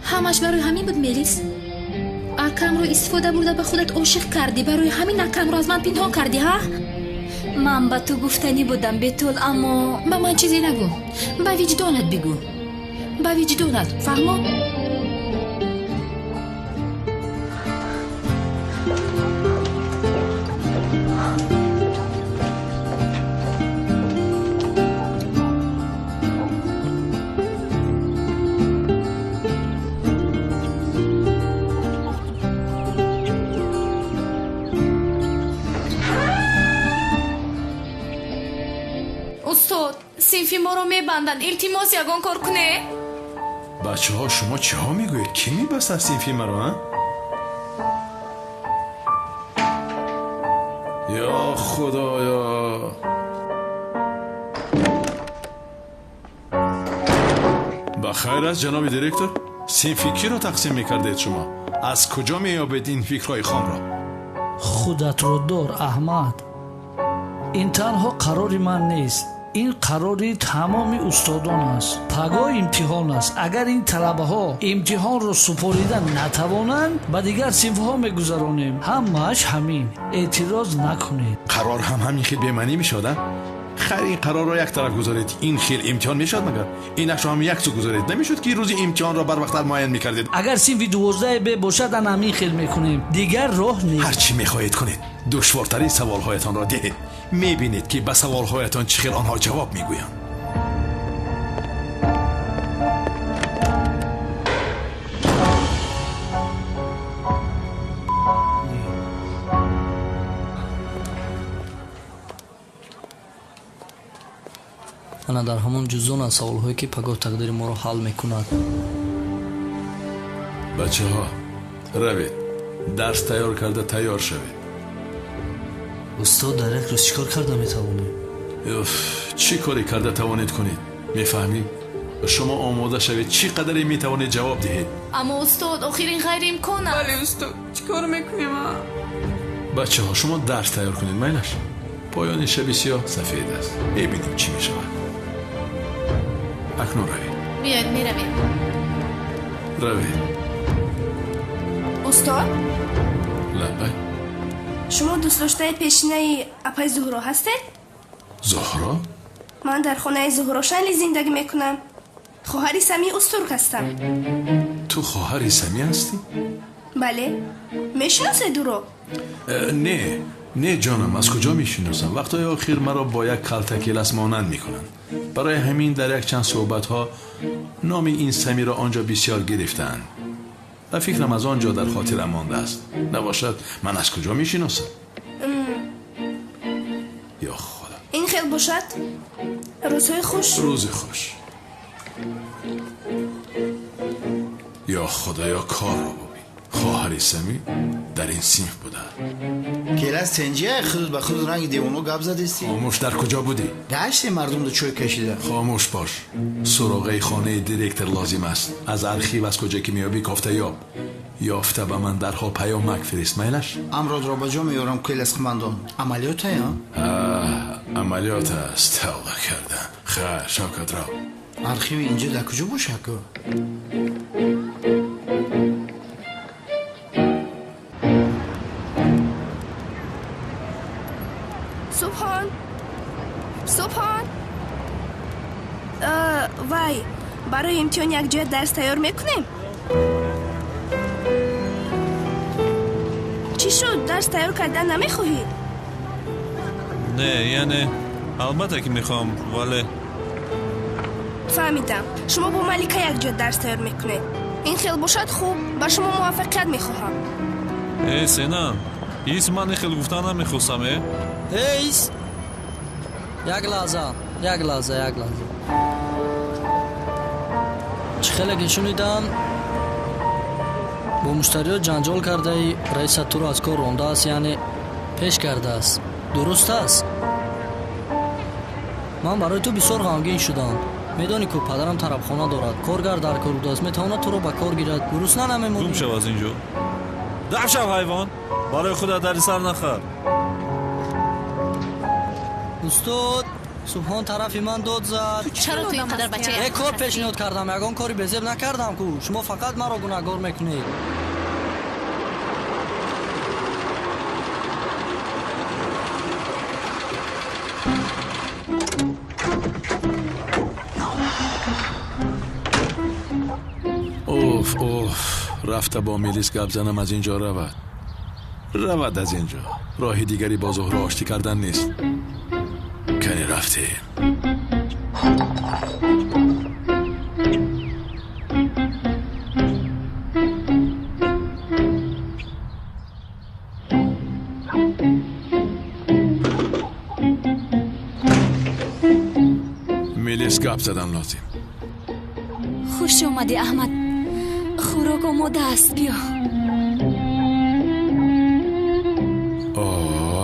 Ҳамаш барои ҳамин буд, Мелис? Акамро истифода бурда ба худат ошиқ кардӣ. Барои ҳамин акамро аз ман пинҳон кардӣ, ҳа? Ман ба ту гуфтанӣ будам, Бетул, аммо ба ман чизе нагӯ. Ба виҷдонат бигӯ. Ба виҷдонат, фаҳмо? Устод, синфи моро мебанданд. Илтимос, ягон кор куне. Бачаҳо, шумо чиҳо мегӯед? Кӣ мебастад синфи маро, а? Ё Худоё! Ба Ба хайр аст, ҷаноби директор. Синфи киро тақсим мекардед шумо? Аз куҷо меёбед ин фикрҳои хомро? Худатро дор, Аҳмад. Ин танҳо қарори ман нест. Ин қарори тамоми устодон аст. Пагоҳ имтиҳон аст. Агар ин талабаҳо имтиҳонро супорида натавонанд, ба дигар синфҳо мегузаронем. Ҳамааш ҳамин. Эътироз накунед. Қарор ҳам ҳамин хел бемаънӣ мешавад, а? Хайр, ин қарорро як тараф гузоред. Ин хел имтиҳон мешавад магар? Инашро ҳам як су гузоред. Намешуд ки рӯзи имтиҳонро барвақттар муайян мекардед? Агар синфи 12 б бошад, ан ҳамин хел мекунем. Дигар роҳ нест. Ҳар чӣ мехоҳед кунед. Душвортарин саволҳоятонро диҳед. Мебинед ки ба саволҳоятон чӣ хел онҳо ҷавоб мегӯянд. Ана дар ҳамон ҷуздон аз саволҳое ки пагоҳ тақдири моро ҳал мекунад. Бачаҳо, равед, дарс тайёр карда тайёр шавед. Устод, дар як рӯз чӣ кор карда метавонем? Уф, чӣ коре карда тавонед кунед? Мефаҳмӣ? Шумо омода шавед, чӣ қадаре метавонед ҷавоб диҳед. Аммо устод, охир ин ғайриимкон аст. Бале устод, чӣ кор мекунем? Бачаҳо, шумо дарс тайёр кунед, майлаш. Поёни шаби сиёҳ сафед аст. Мебинем чӣ мешавад. Акнун равед. Биёед, меравем. Равед. Устод? Лаббай. Шумо дӯстдоштаи пешинаи апаи Зуҳро ҳастед? Зуҳро? Ман дар хонаи Зуҳро Шанли зиндагӣ мекунам. Хоҳари Самӣ Устурк ҳастам. Ту хоҳари Самӣ ҳастӣ? Бале. Мешиносед ӯро? Не, не ҷонам, аз куҷо мешиносам? Вақтҳои охир маро бо як калтакелас монанд мекунанд. Барои ҳамин дар якчанд суҳбатҳо номи ин Самиро он ҷо бисёр гирифтаанд. Ва фикрам аз он ҷо дар хотирам мондааст. Набошад, ман аз куҷо мешиносам? Ё Худо. Ин хел бошад? Рӯзҳои хуш. Рӯзи хуш. Ё Худоё, корро бубин. Хоҳари Самӣ дар ин синф буда. Келас тенҷия худут ба худ ранги девоно гап задисти? Хомӯш, дар куҷо будӣ? Гашти мардумро чой кашида. Хомӯш бош. Суроғаи хонаи директор лозим аст. Аз архив аз куҷо ки меёбӣ кофта ёб. Ёфта ба ман дарҳол паёмак фирист, майлаш? Амродро ба ҷо меёрам, келас қумандон. Амалиётая? Амалиёт аст, тавба кардам. Хайр, Шавкат, рав. Архиви инҷо дар куҷо бошад ку? Субҳон, Субҳон, вай, барои имтиҳон якҷоя дарс тайёр мекунем? Чӣ шуд, дарс тайёр кардан намехоҳӣ? Не, яъне албатта ки мехоҳам, вале фаҳмидам, шумо бо Малика якҷоя дарс тайёр мекунед. Ин хел бошад хуб, ба шумо муваффақият мехоҳам. Э, Сенам, ис ман ин хел гуфтан намехостам, э? Эй, ис! Як лаҳза, як лаҳза, як лаҳза. Чӣ хеле ки шунидам, бо муштариёт ҷанҷол кардаи, раисат туро аз кор рондааст, яъне пеш кардааст. Дуруст аст? Ман барои ту бисёр ғамгин шудам. Медонӣ ку падарам тарабхона дорад, коргар дар кор будааст, метавонад туро ба кор гирад. Гурусна намемонӣ. Гум шав аз ин ҷо. Даф шав, ҳайвон! Барои худат дарди сар нахар. Устод, Субҳон тарафи ман дод зад. Чаро ту ин қадар бачаи Як кор пешниҳод кардам, ягон кори безеб накардам ку. Шумо фақат маро гунаҳгор мекунед. Уф, уф, рафта бо милис гап занам, аз ин ҷо равад. Равад аз ин ҷо. Роҳи дигаре бо Зуҳро оштӣ кардан нест. Кани рафтем. Милис гап задан лозим. Хуш омадӣ, Аҳмад. Хӯрок омода аст, биё.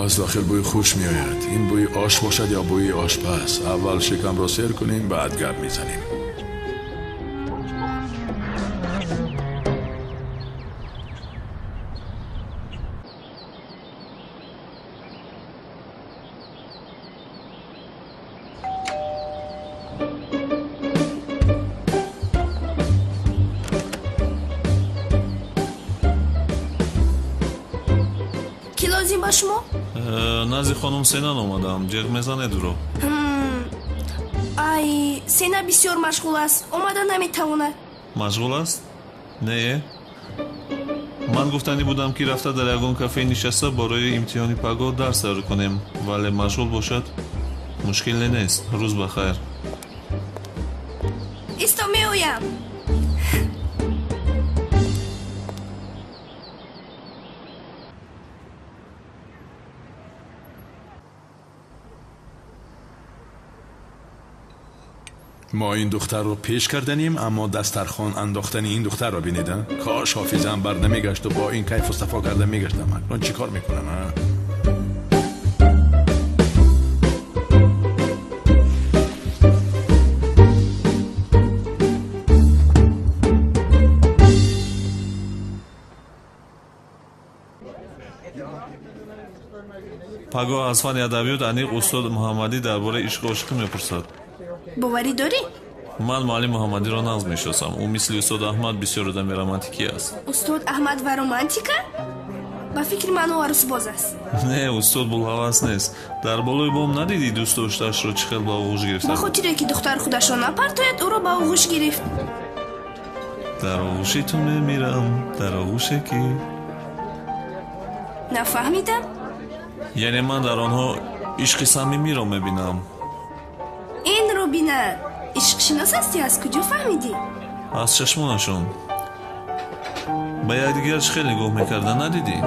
Аз дохил бӯи хуш меояд. Ин бӯи ош бошад ё бӯи ошпаз? Аввал шикамро сер кунем, баъд гап мезанем. Кӣ лозим ба шумо? Назди хонум Сенан омадам. Ҷеғ мезанед ӯро. Ай, Сена бисёр машғул аст, омада наметавонад. Машғул аст? Не, ман гуфтанӣ будам, ки рафта дар ягон кафе нишаста барои имтиҳони пагоҳ дарс тайёр кунем, вале машғул бошад, мушкиле нест. Рӯз ба хайр. Исто, меоям. Мо ин духтарро пеш карданем, аммо дастархон андохтани ин духтарро бинед. Кош ҳофизаам бар намегашту бо ин кайфу сафо карда мегаштам. Акнун чӣ кор мекунам? Пагоҳ аз фанни адабиёт аниқ устод Муҳаммадӣ дар бораи ишқу ошиқӣ мепурсад. Боварӣ дорӣ? Ман муаллим Муҳаммадиро нағз мешиносам. Ӯ мисли устод Аҳмад бисёр одами романтикӣ аст. Устод Аҳмад ва романтика? Ба фикри ман, ӯ арӯсбоз аст. Не, устод булҳавас нест. Дар болои бом надидӣ, дӯст доштаашро чӣ хел ба оғӯш гирифта? Ба хотире ки духтар худашро напартояд, ӯро ба оғӯш гирифт. Дар оғӯши ту мемирам, дар оғӯше ки Нафаҳмидам. Яъне ман дар онҳо ишқи самимиро мебинам. Инро бина, ишқшинос ҳастӣ? Аз куҷо фаҳмидӣ? Аз чашмонашон. Ба якдигар чӣ хел нигоҳ мекарда, надидӣ?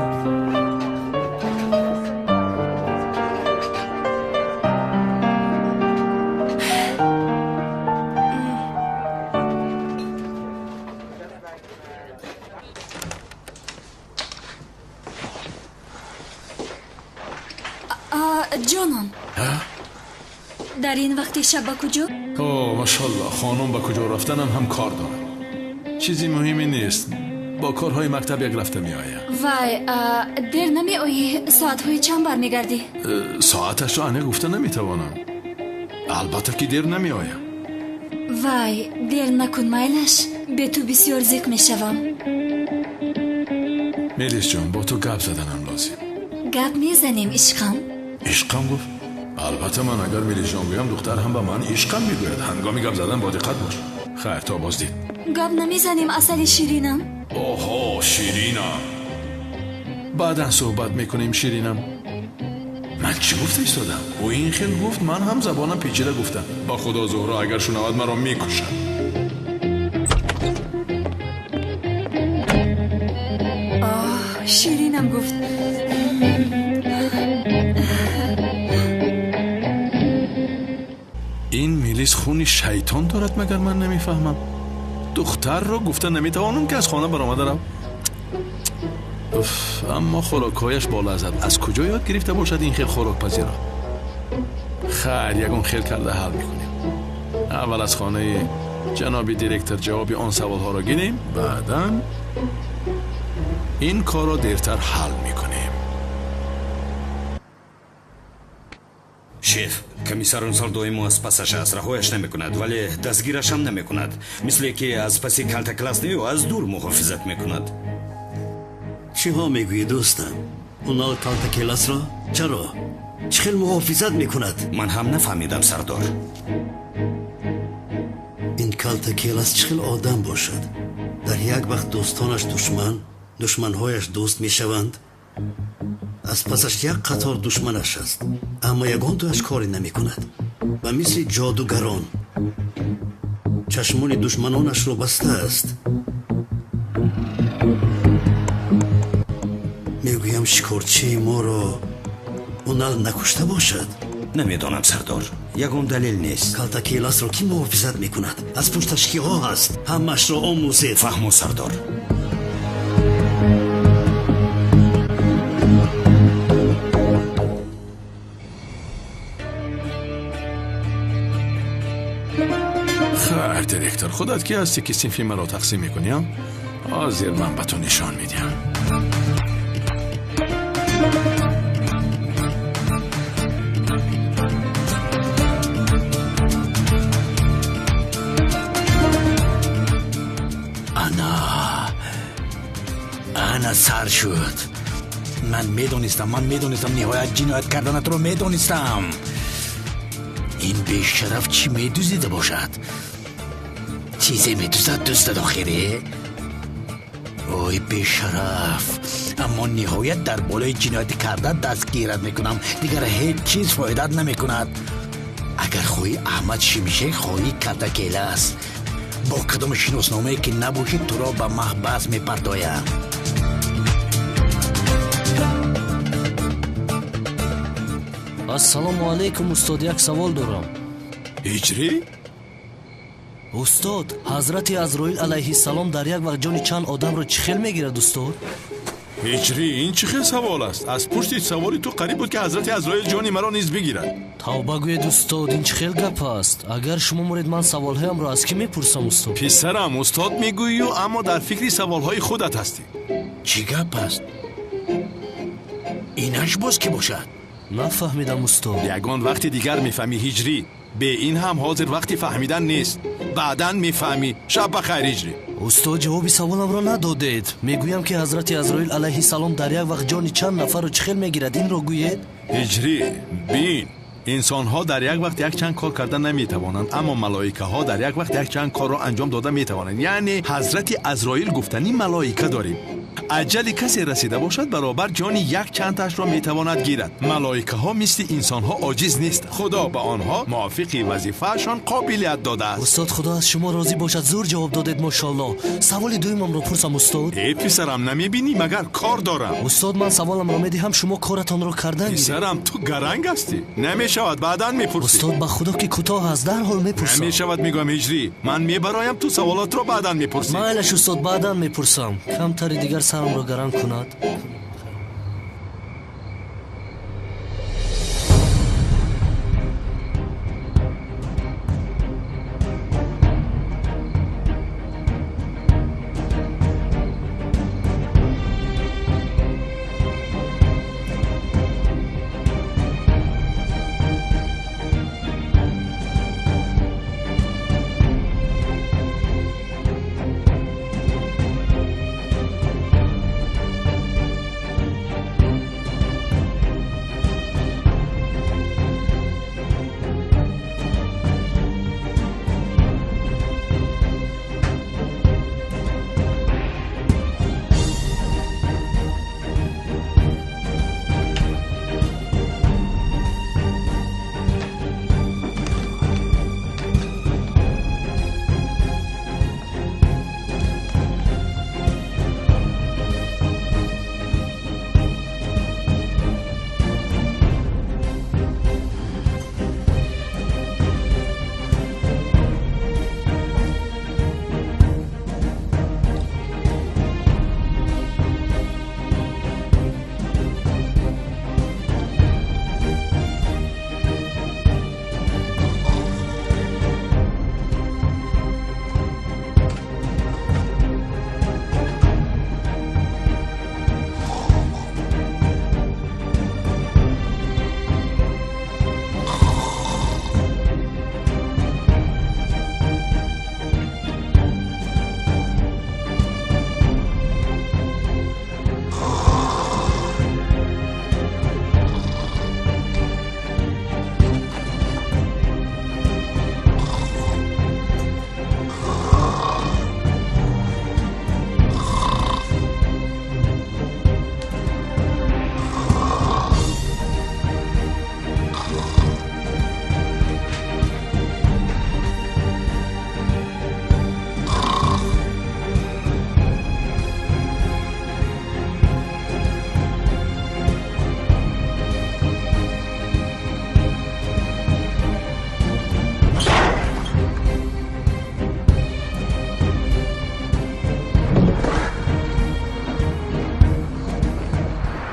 Ҷонон, дар ин вақти шаб ба куҷо? О, машалло, хонум ба куҷо рафтанам ҳам кор дорад. Чизи муҳиме нест, бо корҳои мактаб як рафта меоям. Вай, дер намеоӣ? Соатҳои чанд бармегардӣ? Соаташро аниқ гуфта наметавонам. Албатта ки дер намеоям. Вай, дер накун, майлаш, бе ту бисёр зиқ мешавам. Мелисҷон, бо ту гап заданам лозим. Гап мезанем, ишқам. Ишқам гуфт? Албатта, ман агар Мелисҷон гӯям, духтар ҳам ба ман ишқам мегӯяд. Ҳангоми гап задан бо диққат бош. Хайр, то боздид. Гап намезанем, асали ширинам. Оҳо, ширинам, баъдан суҳбат мекунем, ширинам. Ман чӣ гуфта истодам? Ӯ ин хел гуфт, ман ҳам забонам печида гуфтам. Ба худо, Зуҳро агар шунавад, маро мекушад. Оҳ, ширинам гуфт. Ин Мелис хуни шайтон дорад, магар ман намефаҳмам. Духтарро гуфта наметавонам, ки аз хона баромада рав. Аммо хӯрокҳояш болаззат. Аз куҷо ёд гирифта бошад ин хел хӯрокпазиро? Хайр, ягон хел карда ҳал мекунем. Аввал аз хонаи ҷаноби директор ҷавоби он саволҳоро гирем, баъдан ин корро дертар ҳал мекунем. Шеф, комиссар Унсал доимо аз пасаш аст, раҳояш намекунад, вале дастгирашам намекунад. Мисле ки аз паси калтакелас не, аз дур муҳофизат мекунад. Чиҳо мегӯӣ, дӯстам? Унал калтакеласро чаро? Чӣ хел муҳофизат мекунад? Ман ҳам нафаҳмидам, сардор. Ин калтакелас чӣ хел одам бошад? Дар як вақт дӯстонаш душман, душманҳояш дӯст мешаванд. Аз пасаш як қатор душманаш аст, аммо ягон дуаш коре намекунад. Ба мисли ҷодугарон чашмони душманонашро бастааст. Мегӯям, шикорчии моро Унал накушта бошад? Намедонам, сардор, ягон далел нест. Калтакеласро кӣ муҳофизат мекунад? Аз пушташ киҳо ҳаст? Ҳамаашро омӯзед. Фаҳмо, сардор. Хайр, директор, худат ки ҳастӣ, ки синфи маро тақсим мекунӣ? Ҳозир ман ба ту нишон медиҳам. Ана сар шуд. Ман медонистам, ман медонистам, ниҳоят ҷиноят карданатро медонистам. Ин бешараф чӣ медуздида бошад? Чизе медуздад, дуздад охире. Ой бешараф, аммо ниҳоят дар болои ҷинояти карда дастгират мекунам. Дигар ҳеҷ чиз фоидат намекунад. Агар хоҳӣ Аҳмад Шимшек, хоҳӣ Калтакелас, бо кадом шиносномае ки набошӣ, туро ба маҳбас мепартоям. Ассалому алайкум устод, як савол дорам. Ҳиҷрӣ? Устод, ҳазрати Азроил алайҳиссалом дар як вақт ҷони чанд одамро чӣ хел мегирад, устод? Ҳиҷрӣ, ин чӣ хел савол аст? Аз пушти саволи ту қариб буд, ки ҳазрати Азроил ҷони маро низ бигирад. Тавба гӯед устод, ин чӣ хел гап аст? Агар шумо муред, ман саволҳоямро аз кӣ мепурсам, устод? Писарам, устод мегӯӣ, аммо дар фикри саволҳои худат ҳастӣ. Чӣ гап аст? Инаш боз кӣ бошад? Нафаҳмидам устод. Ягон вақти дигар мефаҳмӣ ҳиҷрӣ. Бе ин ҳам ҳозир вақти фаҳмидан нест. Баъдан мефаҳмӣ. Шаб бахайр ҳиҷрӣ. Устод, ҷавоби саволамро надодед. Мегӯям, ки ҳазрати Азроил алайҳиссалом дар як вақт ҷони чанд нафарро чӣ хел мегирад, инро гӯед? Ҳиҷрӣ, бин, инсонҳо дар як вақт якчанд кор карда наметавонанд, аммо малоикаҳо дар як вақт якчанд корро анҷом дода метавонанд. Яъне ҳазрати Азроил гуфтани малоика дорем. Аҷали касе расида бошад, баробар ҷони як чандташро метавонад гирад. Малоикаҳо мисли инсонҳо оҷиз нест. Худо ба онҳо мувофиқи вазифаашон қобилият додааст. Устод, худо аз шумо розӣ бошад, зур ҷавоб додед, мошоаллоҳ. Саволи дуюмамро пурсам устод? Э писарам, намебинӣ магар кор дорам. Устод, ман саволамро медиҳам, шумо коратонро кардан гиред. Писарам, ту гаранг ҳастӣ. Намешавад, баъдан мепурсӣ. Устод, ба худо ки кӯтоҳ аст, дарҳол мепурсам. Намешавад, мегӯям ҳиҷрӣ. Ман мебароям, ту саволотро баъдан мепурсӣ. Майлаш устод, баъдан мепурсам. Камтари дигар сарамро гаранг кунад.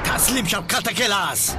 Таслим шав, Калтакелас.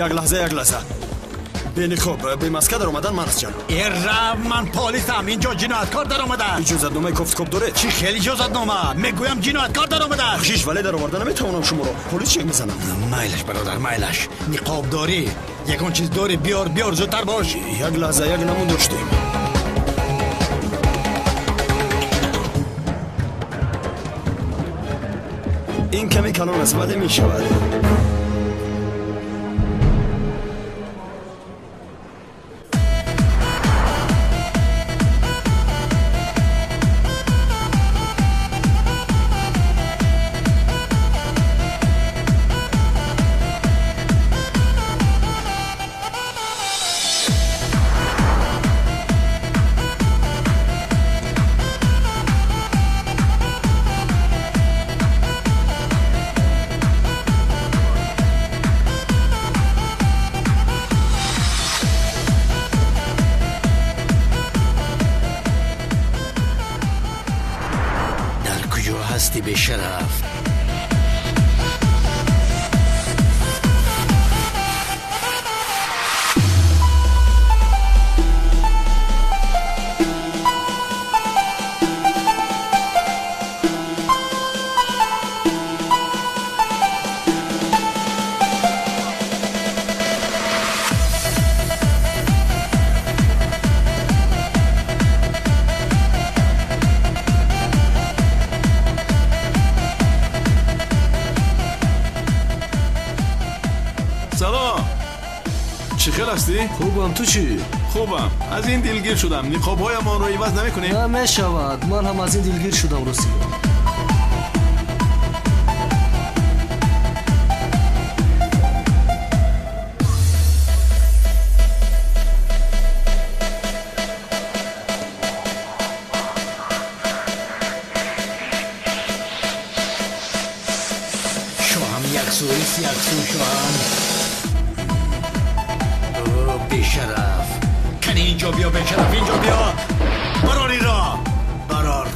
Як лаҳза, як лаҳза. Бениқоб, бемаска даромадан ман аст, ҷаноб. Э, ман полисам, инҷо ҷинояткор даромадааст. Иҷозатномаи кофткоб доред? Чӣ хел иҷозатнома? Мегӯям ҷинояткор даромадааст. Бахшиш, вале дароварда наметавонам шуморо. Полис чек мезанад. Майлаш, бародар, майлаш. Ниқоб дорӣ? Ягон чиз дорӣ? Биёр, биёр, зудтар бош. Як лаҳза, як намун доштем. Ин каме калон аст, вале мешавад. Бешараф. Чӣ хел ҳастӣ? Хубам, ту чӣ? Хубам. Аз ин дилгир шудам. Ниқобҳоямонро иваз намекунем? Намешавад. Ман ҳам аз ин дилгир шудам, ростӣ. Шоҳам як су, як су, шоҳам. Бешараф, кани инҷо биё, бешараф, инҷо биё. Барор инро, барор.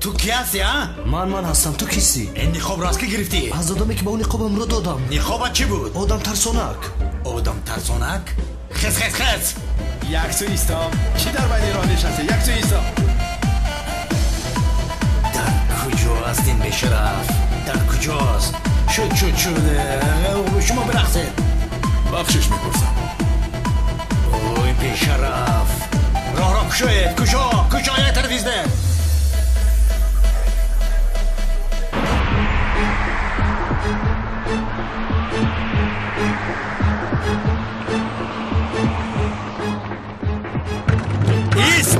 Ту ки ҳастӣ, а? Ман ҳастам, ту кистӣ? Ин ниқобро аз ки гирифтӣ? Аз одаме ки ба ӯ ниқобамро додам. Ниқобат чӣ буд? Одам тарсонак. Одам тарсонак? Хес, хес, хес. Як су исто. Чӣ дар байни роҳ нишастӣ? Як су исто. Дар куҷо аст ин бешараф? Дар куҷост? Шуд, шуд, шуд. Шумо бирақсед. Бахшиш мепурсам. Ой, бешараф, роҳро кушоед, кушо, кушо, як тараф изде. Ист!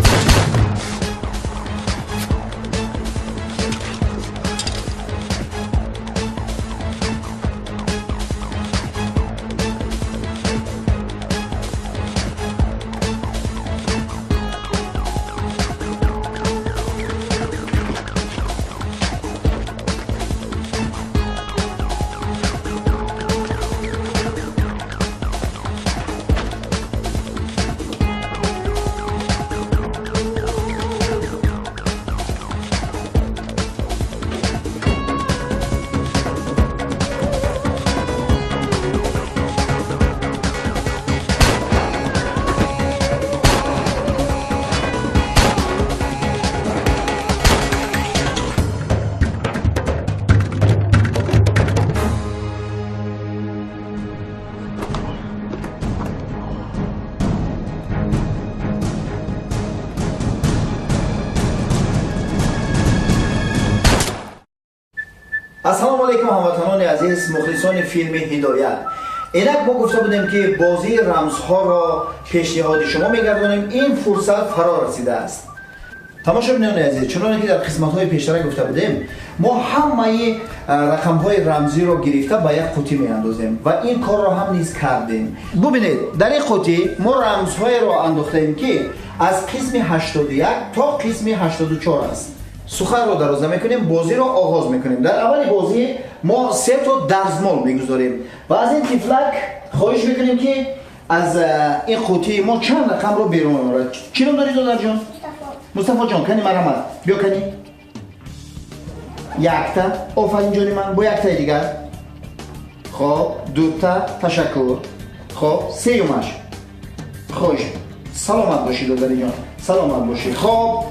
Ассалому алайкум, ҳамватанони азиз, мухлисони филми Ҳидоят. Инак мо гуфта будем, ки бозии рамзҳоро пешниҳоди шумо мегардонем. Ин фурсат фаро расидааст. Тамошобинони азиз, чуноне ки дар қисматҳои пештара гуфта будем, мо ҳамаи рақамҳои рамзиро гирифта ба як қутӣ меандозем ва ин корро ҳам низ кардем. Бубинед, дар ин қутӣ мо рамзҳоеро андохтаем, ки аз қисми 81 то қисми 84 аст. Суханро дароз намекунем, бозиро оғоз мекунем. Дар аввали бозӣ мо се то дарзмол мегузорем ва аз ин тифлак хоҳиш мекунем, ки аз ин қутии мо чанд рақамро берун орад. Чӣ ном дорӣ, додарҷон? Мустафоҷон, кани марҳамат, биё кани. Якта, офарин ҷони ман, бо яктаи дигар. Хоб, дута, ташаккур. Хоб, сеюмаш. Хош, саломат бошӣ, додариҷон, саломат бошӣ. Хоб,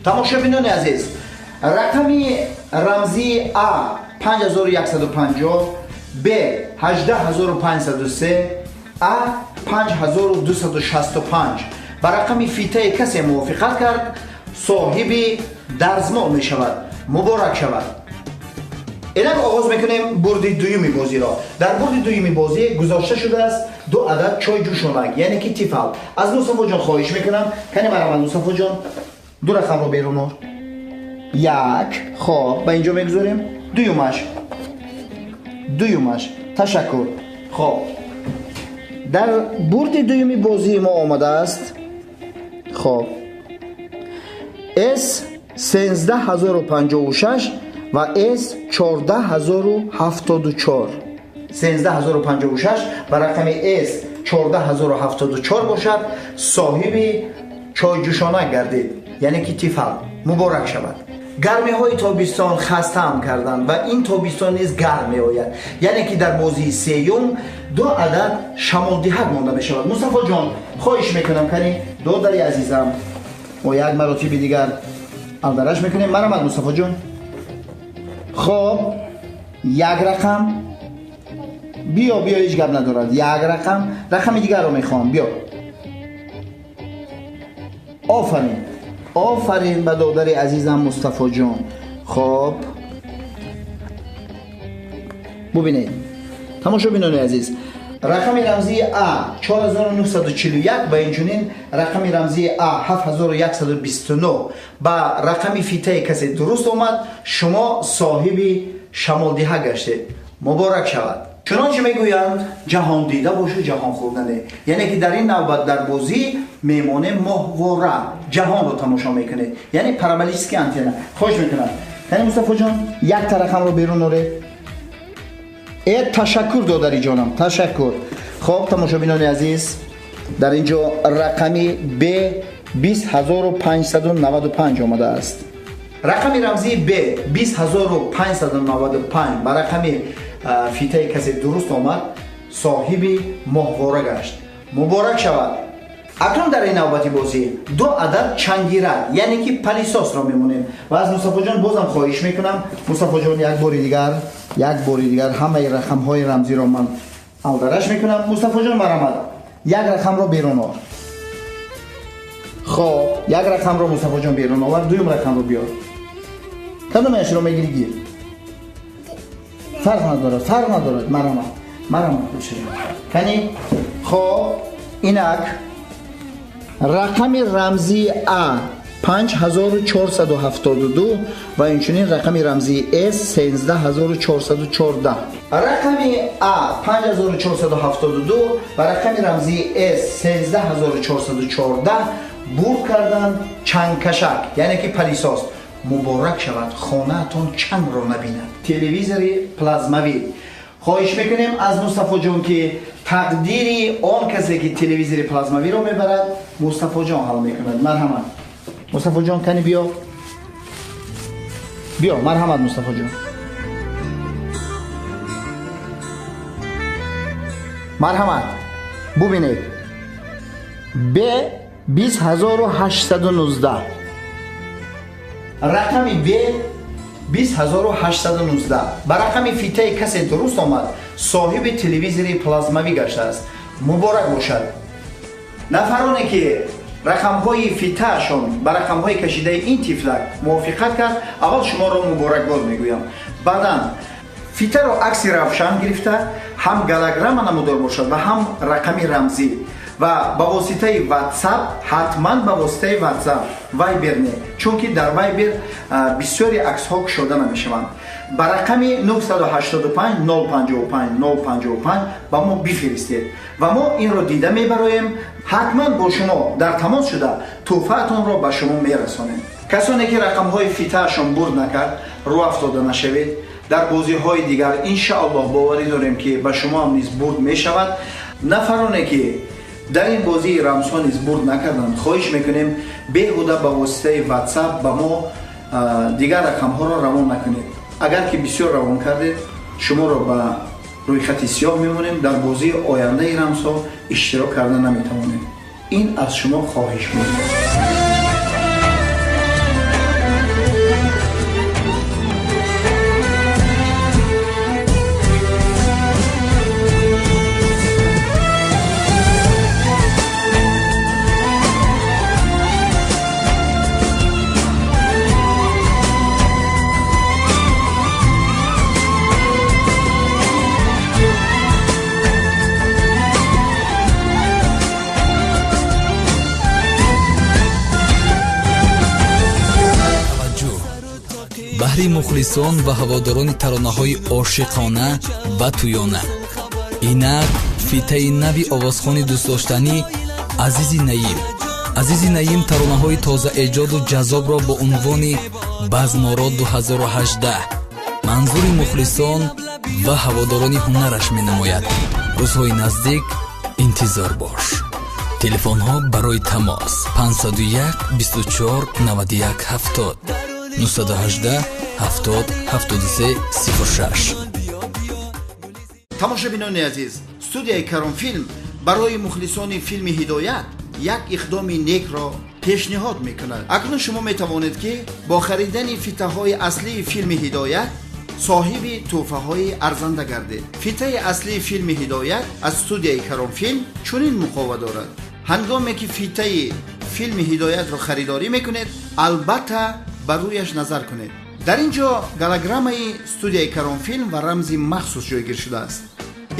тамошобинони азиз, рақами рамзии А 5150, Б 18503, А 5265 ба рақами фитаи касе мувофиқат кард, соҳиби дарзмол мешавад. Муборак шавад. Инак оғоз мекунем бурди дуюми бозиро. Дар бурди дуюми бозӣ гузошта шудааст ду адад чой ҷӯшонак, яъне ки Тифал. Аз Мустафоҷон хоҳиш мекунам, кани марамад, Мустафоҷон, ду рақамро берун ор. Як, хоб, ба инҷо мегузорем. Дуюмаш, дуюмаш, ташаккур. Хоб, дар бурди дуюми бозии мо омадааст, хоб, С 13056 ва С 14074. 13056 ва рақами С 14074 бошад, соҳиби чойҷӯшонак гардид, яъне ки Тифал. Муборак шавад. Гармиҳои тобистон хастаам карданд ва ин тобистон низ гарм меояд, яъне ки дар бозии сеюм ду адад шамолдиҳак монда мешавад. Мустафоҷон, хоҳиш мекунам, кани додари азизам, мо як маротиби дигар алдараш мекунем. Марамад, Мустафоҷон. Хоб, як рақам биё, биё, ҳеҷ гап надорад. Як рақам, рақами дигарро мехоҳам, биё. Офарин, офарин ба додари азизам Мустафоҷон. Хоб, бубинед, тамошобинони азиз, рақами рамзии А 4941 ва инчунин рақами рамзии А 7129 ба рақами фитаи касе дуруст омад, шумо соҳиби шамолдиҳа гаштед. Муборак шавад. Чунончи мегӯянд, ҷаҳон дида бошу, ҷаҳон хӯрдане, яъне ки дар ин навбат дар бозӣ мемонем моҳвора, ҷаҳонро тамошо мекунед, яъне параболический антенна. Хоҳиш мекунам, яъне Мустафоҷон, якта рақамро берун оред. Э, ташаккур, додариҷонам, ташаккур. Хоб, тамошобинони азиз, дар ин ҷо рақами Б 20595 омадааст. Рақами рамзии Б 20595 ба рақами фитаи касе дуруст омад, соҳиби моҳвора гашт. Муборак шавад. Акнун дар ин навбати бозӣ ду адад чангирак, яъне ки пылесос ро мемонем ва аз Мустафоҷон бозам хоҳиш мекунам. Мустафоҷон, як бори дигар, як бори дигар ҳамаи рақамҳои рамзиро ман алдараш мекунам. Мустафоҷон, марамад, як рақамро берун ор. Хоб, як рақамро Мустафоҷон берун овард, дуюм рақамро биёр. Кадомеашро мегири, гир, фарқ надорад, фарқ надорад. Марамад, марамад, кани. Хоб, инак рақами рамзии А 5472 ва инчунин рақами рамзии С 13414. Рақами А 5472 ва рақами рамзии С 13414 бурд карданд чангкашак, яъне ки пылесос. Муборак шавад, хонаатон чангро набинад. Телевизори плазмавӣ. Хоҳиш мекунем аз Мустафоҷон, ки тақдири он касе ки телевизори плазмавиро мебарад, Мустафоҷон ҳал мекунад. Марҳамат, Мустафоҷон, кани биё, биё. Марҳамат, Мустафоҷон, марҳамат. Бубинед, Б 20819, рақами Б 20819 ба рақами фитаи касе дуруст омад, соҳиби телевизори плазмавӣ гаштааст. Муборак бошад. Нафароне ки рақамҳои фитаашон ба рақамҳои кашидаи ин тифлак мувофиқат кард, аввал шуморо муборакбод мегӯям. Баъдан фитаро акси равшан гирифта, ҳам голограмма намудор бошад ва ҳам рақами рамзӣ, ва ба воситаи WhatsApp, ҳатман ба воситаи WhatsApp, Viber не, чунки дар Viber бисёри аксҳо кушода намешаванд, ба рақами 985 055 055 ба мо бифиристед ва мо инро дида мебароем, ҳатман бо шумо дар тамос шуда, тӯҳфаатонро ба шумо мерасонем. Касоне ки рақамҳои фитаашон бурд накард, рӯ афтода нашавед. Дар бозиҳои дигар, иншааллоҳ, боварӣ дорем, ки ба шумоам низ бурд мешавад. Нафароне ки дар ин бозии рамзҳо низ бурд накарданд, хоҳиш мекунем, беҳуда ба воситаи WhatsApp ба мо Дигар рақамҳоро равон накунед. Агар ки бисёр равон кардед, шуморо ба рӯйхати сиёҳ мемонем, дар бозии ояндаи рамзҳо иштирок карда наметавонем. Ин аз шумо хоҳиш буд. Баҳри мухлисон ва ҳаводорони таронаҳои ошиқона ва тӯёна. Инак фитаи нави овозхони дӯстдоштанӣ Азизи Наим. Азизи Наим таронаҳои тозаэҷоду ҷаззобро бо унвони Базморо 2018 манзури мухлисон ва ҳаводорони ҳунараш менамояд. Рӯзҳои наздик интизор бош. Телефонҳо барои тамос 501 24 91 70 918 70 73 06. Тамошобинони азиз, студияи Каронфилм барои мухлисони филми Ҳидоят як иқдоми некро пешниҳод мекунад. Акнун шумо метавонед, ки бо харидани фитаҳои аслии филми Ҳидоят соҳиби тӯҳфаҳои арзанда гардед. Фитаи аслии филми Ҳидоят аз студияи Каронфилм чунин муқова дорад. Ҳангоме ки фитаи филми Ҳидоятро харидорӣ мекунед, албатта ба рӯяш назар кунед. Дар ин ҷо голограммаи студияи Каронфилм ва рамзи махсус ҷойгир шудааст.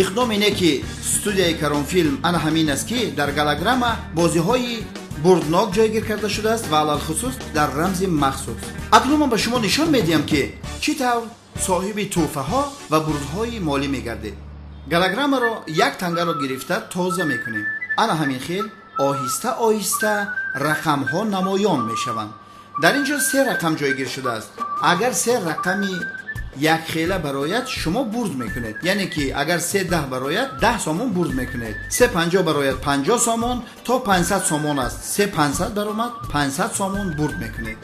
Иқдоми неки студияи Каронфилм ана ҳамин аст, ки дар голограмма бозиҳои бурднок ҷойгир карда шудааст ва алалхусус дар рамзи махсус. Акнун ман ба шумо нишон медиҳам, ки чӣ тавр соҳиби тӯҳфаҳо ва бурдҳои молӣ мегардед. Голограммаро як тангаро гирифта тоза мекунем. Ана ҳамин хел оҳиста оҳиста рақамҳо намоён мешаванд. Дар ин ҷо се рақам ҷойгир шудааст. Агар се рақами якхела барояд, шумо бурд мекунед. Яъне ки агар 3,10 барояд, 10 сомон бурд мекунед. 3,50 барояд, 50 сомон, то 500 сомон аст. 3,500 баромад, 500 сомон бурд мекунед.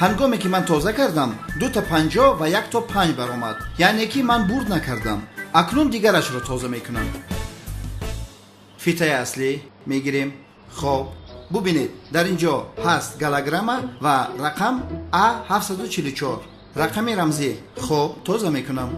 Ҳангоме ки ман тоза кардам, 2,50 ва 1,5 баромад. Яъне ки ман бурд накардам. Акнун дигарашро тоза мекунам. Фитаи аслӣ мегирем. Хоб, бубинед, дар ин ҷо ҳаст голограмма ва рақам А744, рақами рамзӣ. Хоб, тоза мекунам.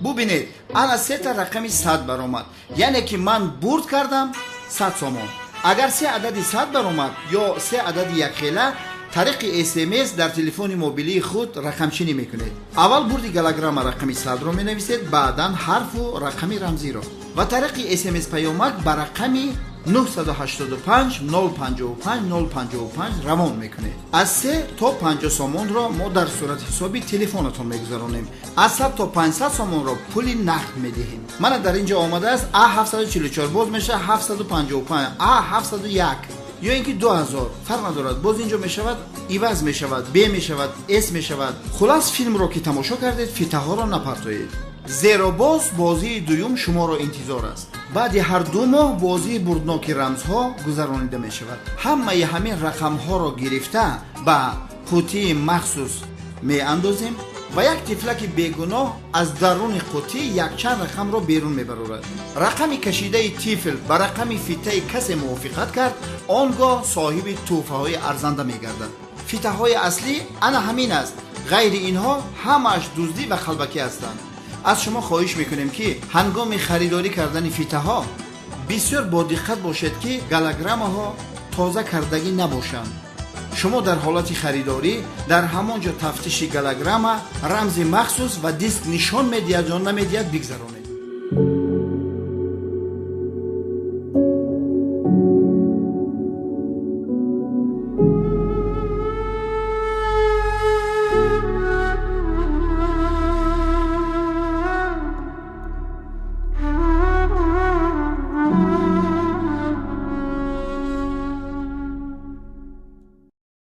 Бубинед, ана сета рақами 100 баромад. Яъне ки ман бурд кардам 100 сомон. Агар се адади 100 баромад ё се адади якхела, тариқи СМС дар телефони мобилии худ рақамчинӣ мекунед. Аввал бурди голограмма рақами 100-ро менависед, баъдан ҳарфу рақами рамзиро ва тариқи СМС паёмак ба рақами 985 055 055 равон мекунед. Аз 3 то 50 сомонро мо дар сурати ҳисоби телефонатон мегузаронем. Аз 100 то 500 сомонро пули нақд медиҳем. Мана дар ин ҷо омадааст А744, боз мешавад 755, А701 ё ин ки 2000, фарқ надорад. Боз ин ҷо мешавад, иваз мешавад, Б мешавад, С мешавад. Хулас, филмро ки тамошо кардед, фитаҳоро напартоед, зеро боз бозии дуюм шуморо интизор аст. Баъди ҳар 2 моҳ бозии бурдноки рамзҳо гузаронида мешавад. Ҳамаи ҳамин рақамҳоро гирифта ба қутии махсус меандозем ва як тифлаки бегуноҳ аз даруни қутӣ якчанд рақамро берун мебарорад. Рақами кашидаи тифл ба рақами фитаи касе мувофиқат кард, он гоҳ соҳиби тӯҳфаҳои арзанда мегардад. Фитаҳои аслӣ ана ҳамин аст. Ғайри инҳо ҳамааш дуздӣ ва қалбакӣ ҳастанд. Аз шумо хоҳиш мекунем, ки ҳангоми харидорӣ кардани фитаҳо бисёр бодиққат бошед, ки голограммаҳо тоза кардагӣ набошанд. Шумо дар ҳолати харидорӣ дар ҳамон ҷо тафтиши голограмма, рамзи махсус ва диск нишон медиҳад ё намедиҳад бигзаронед.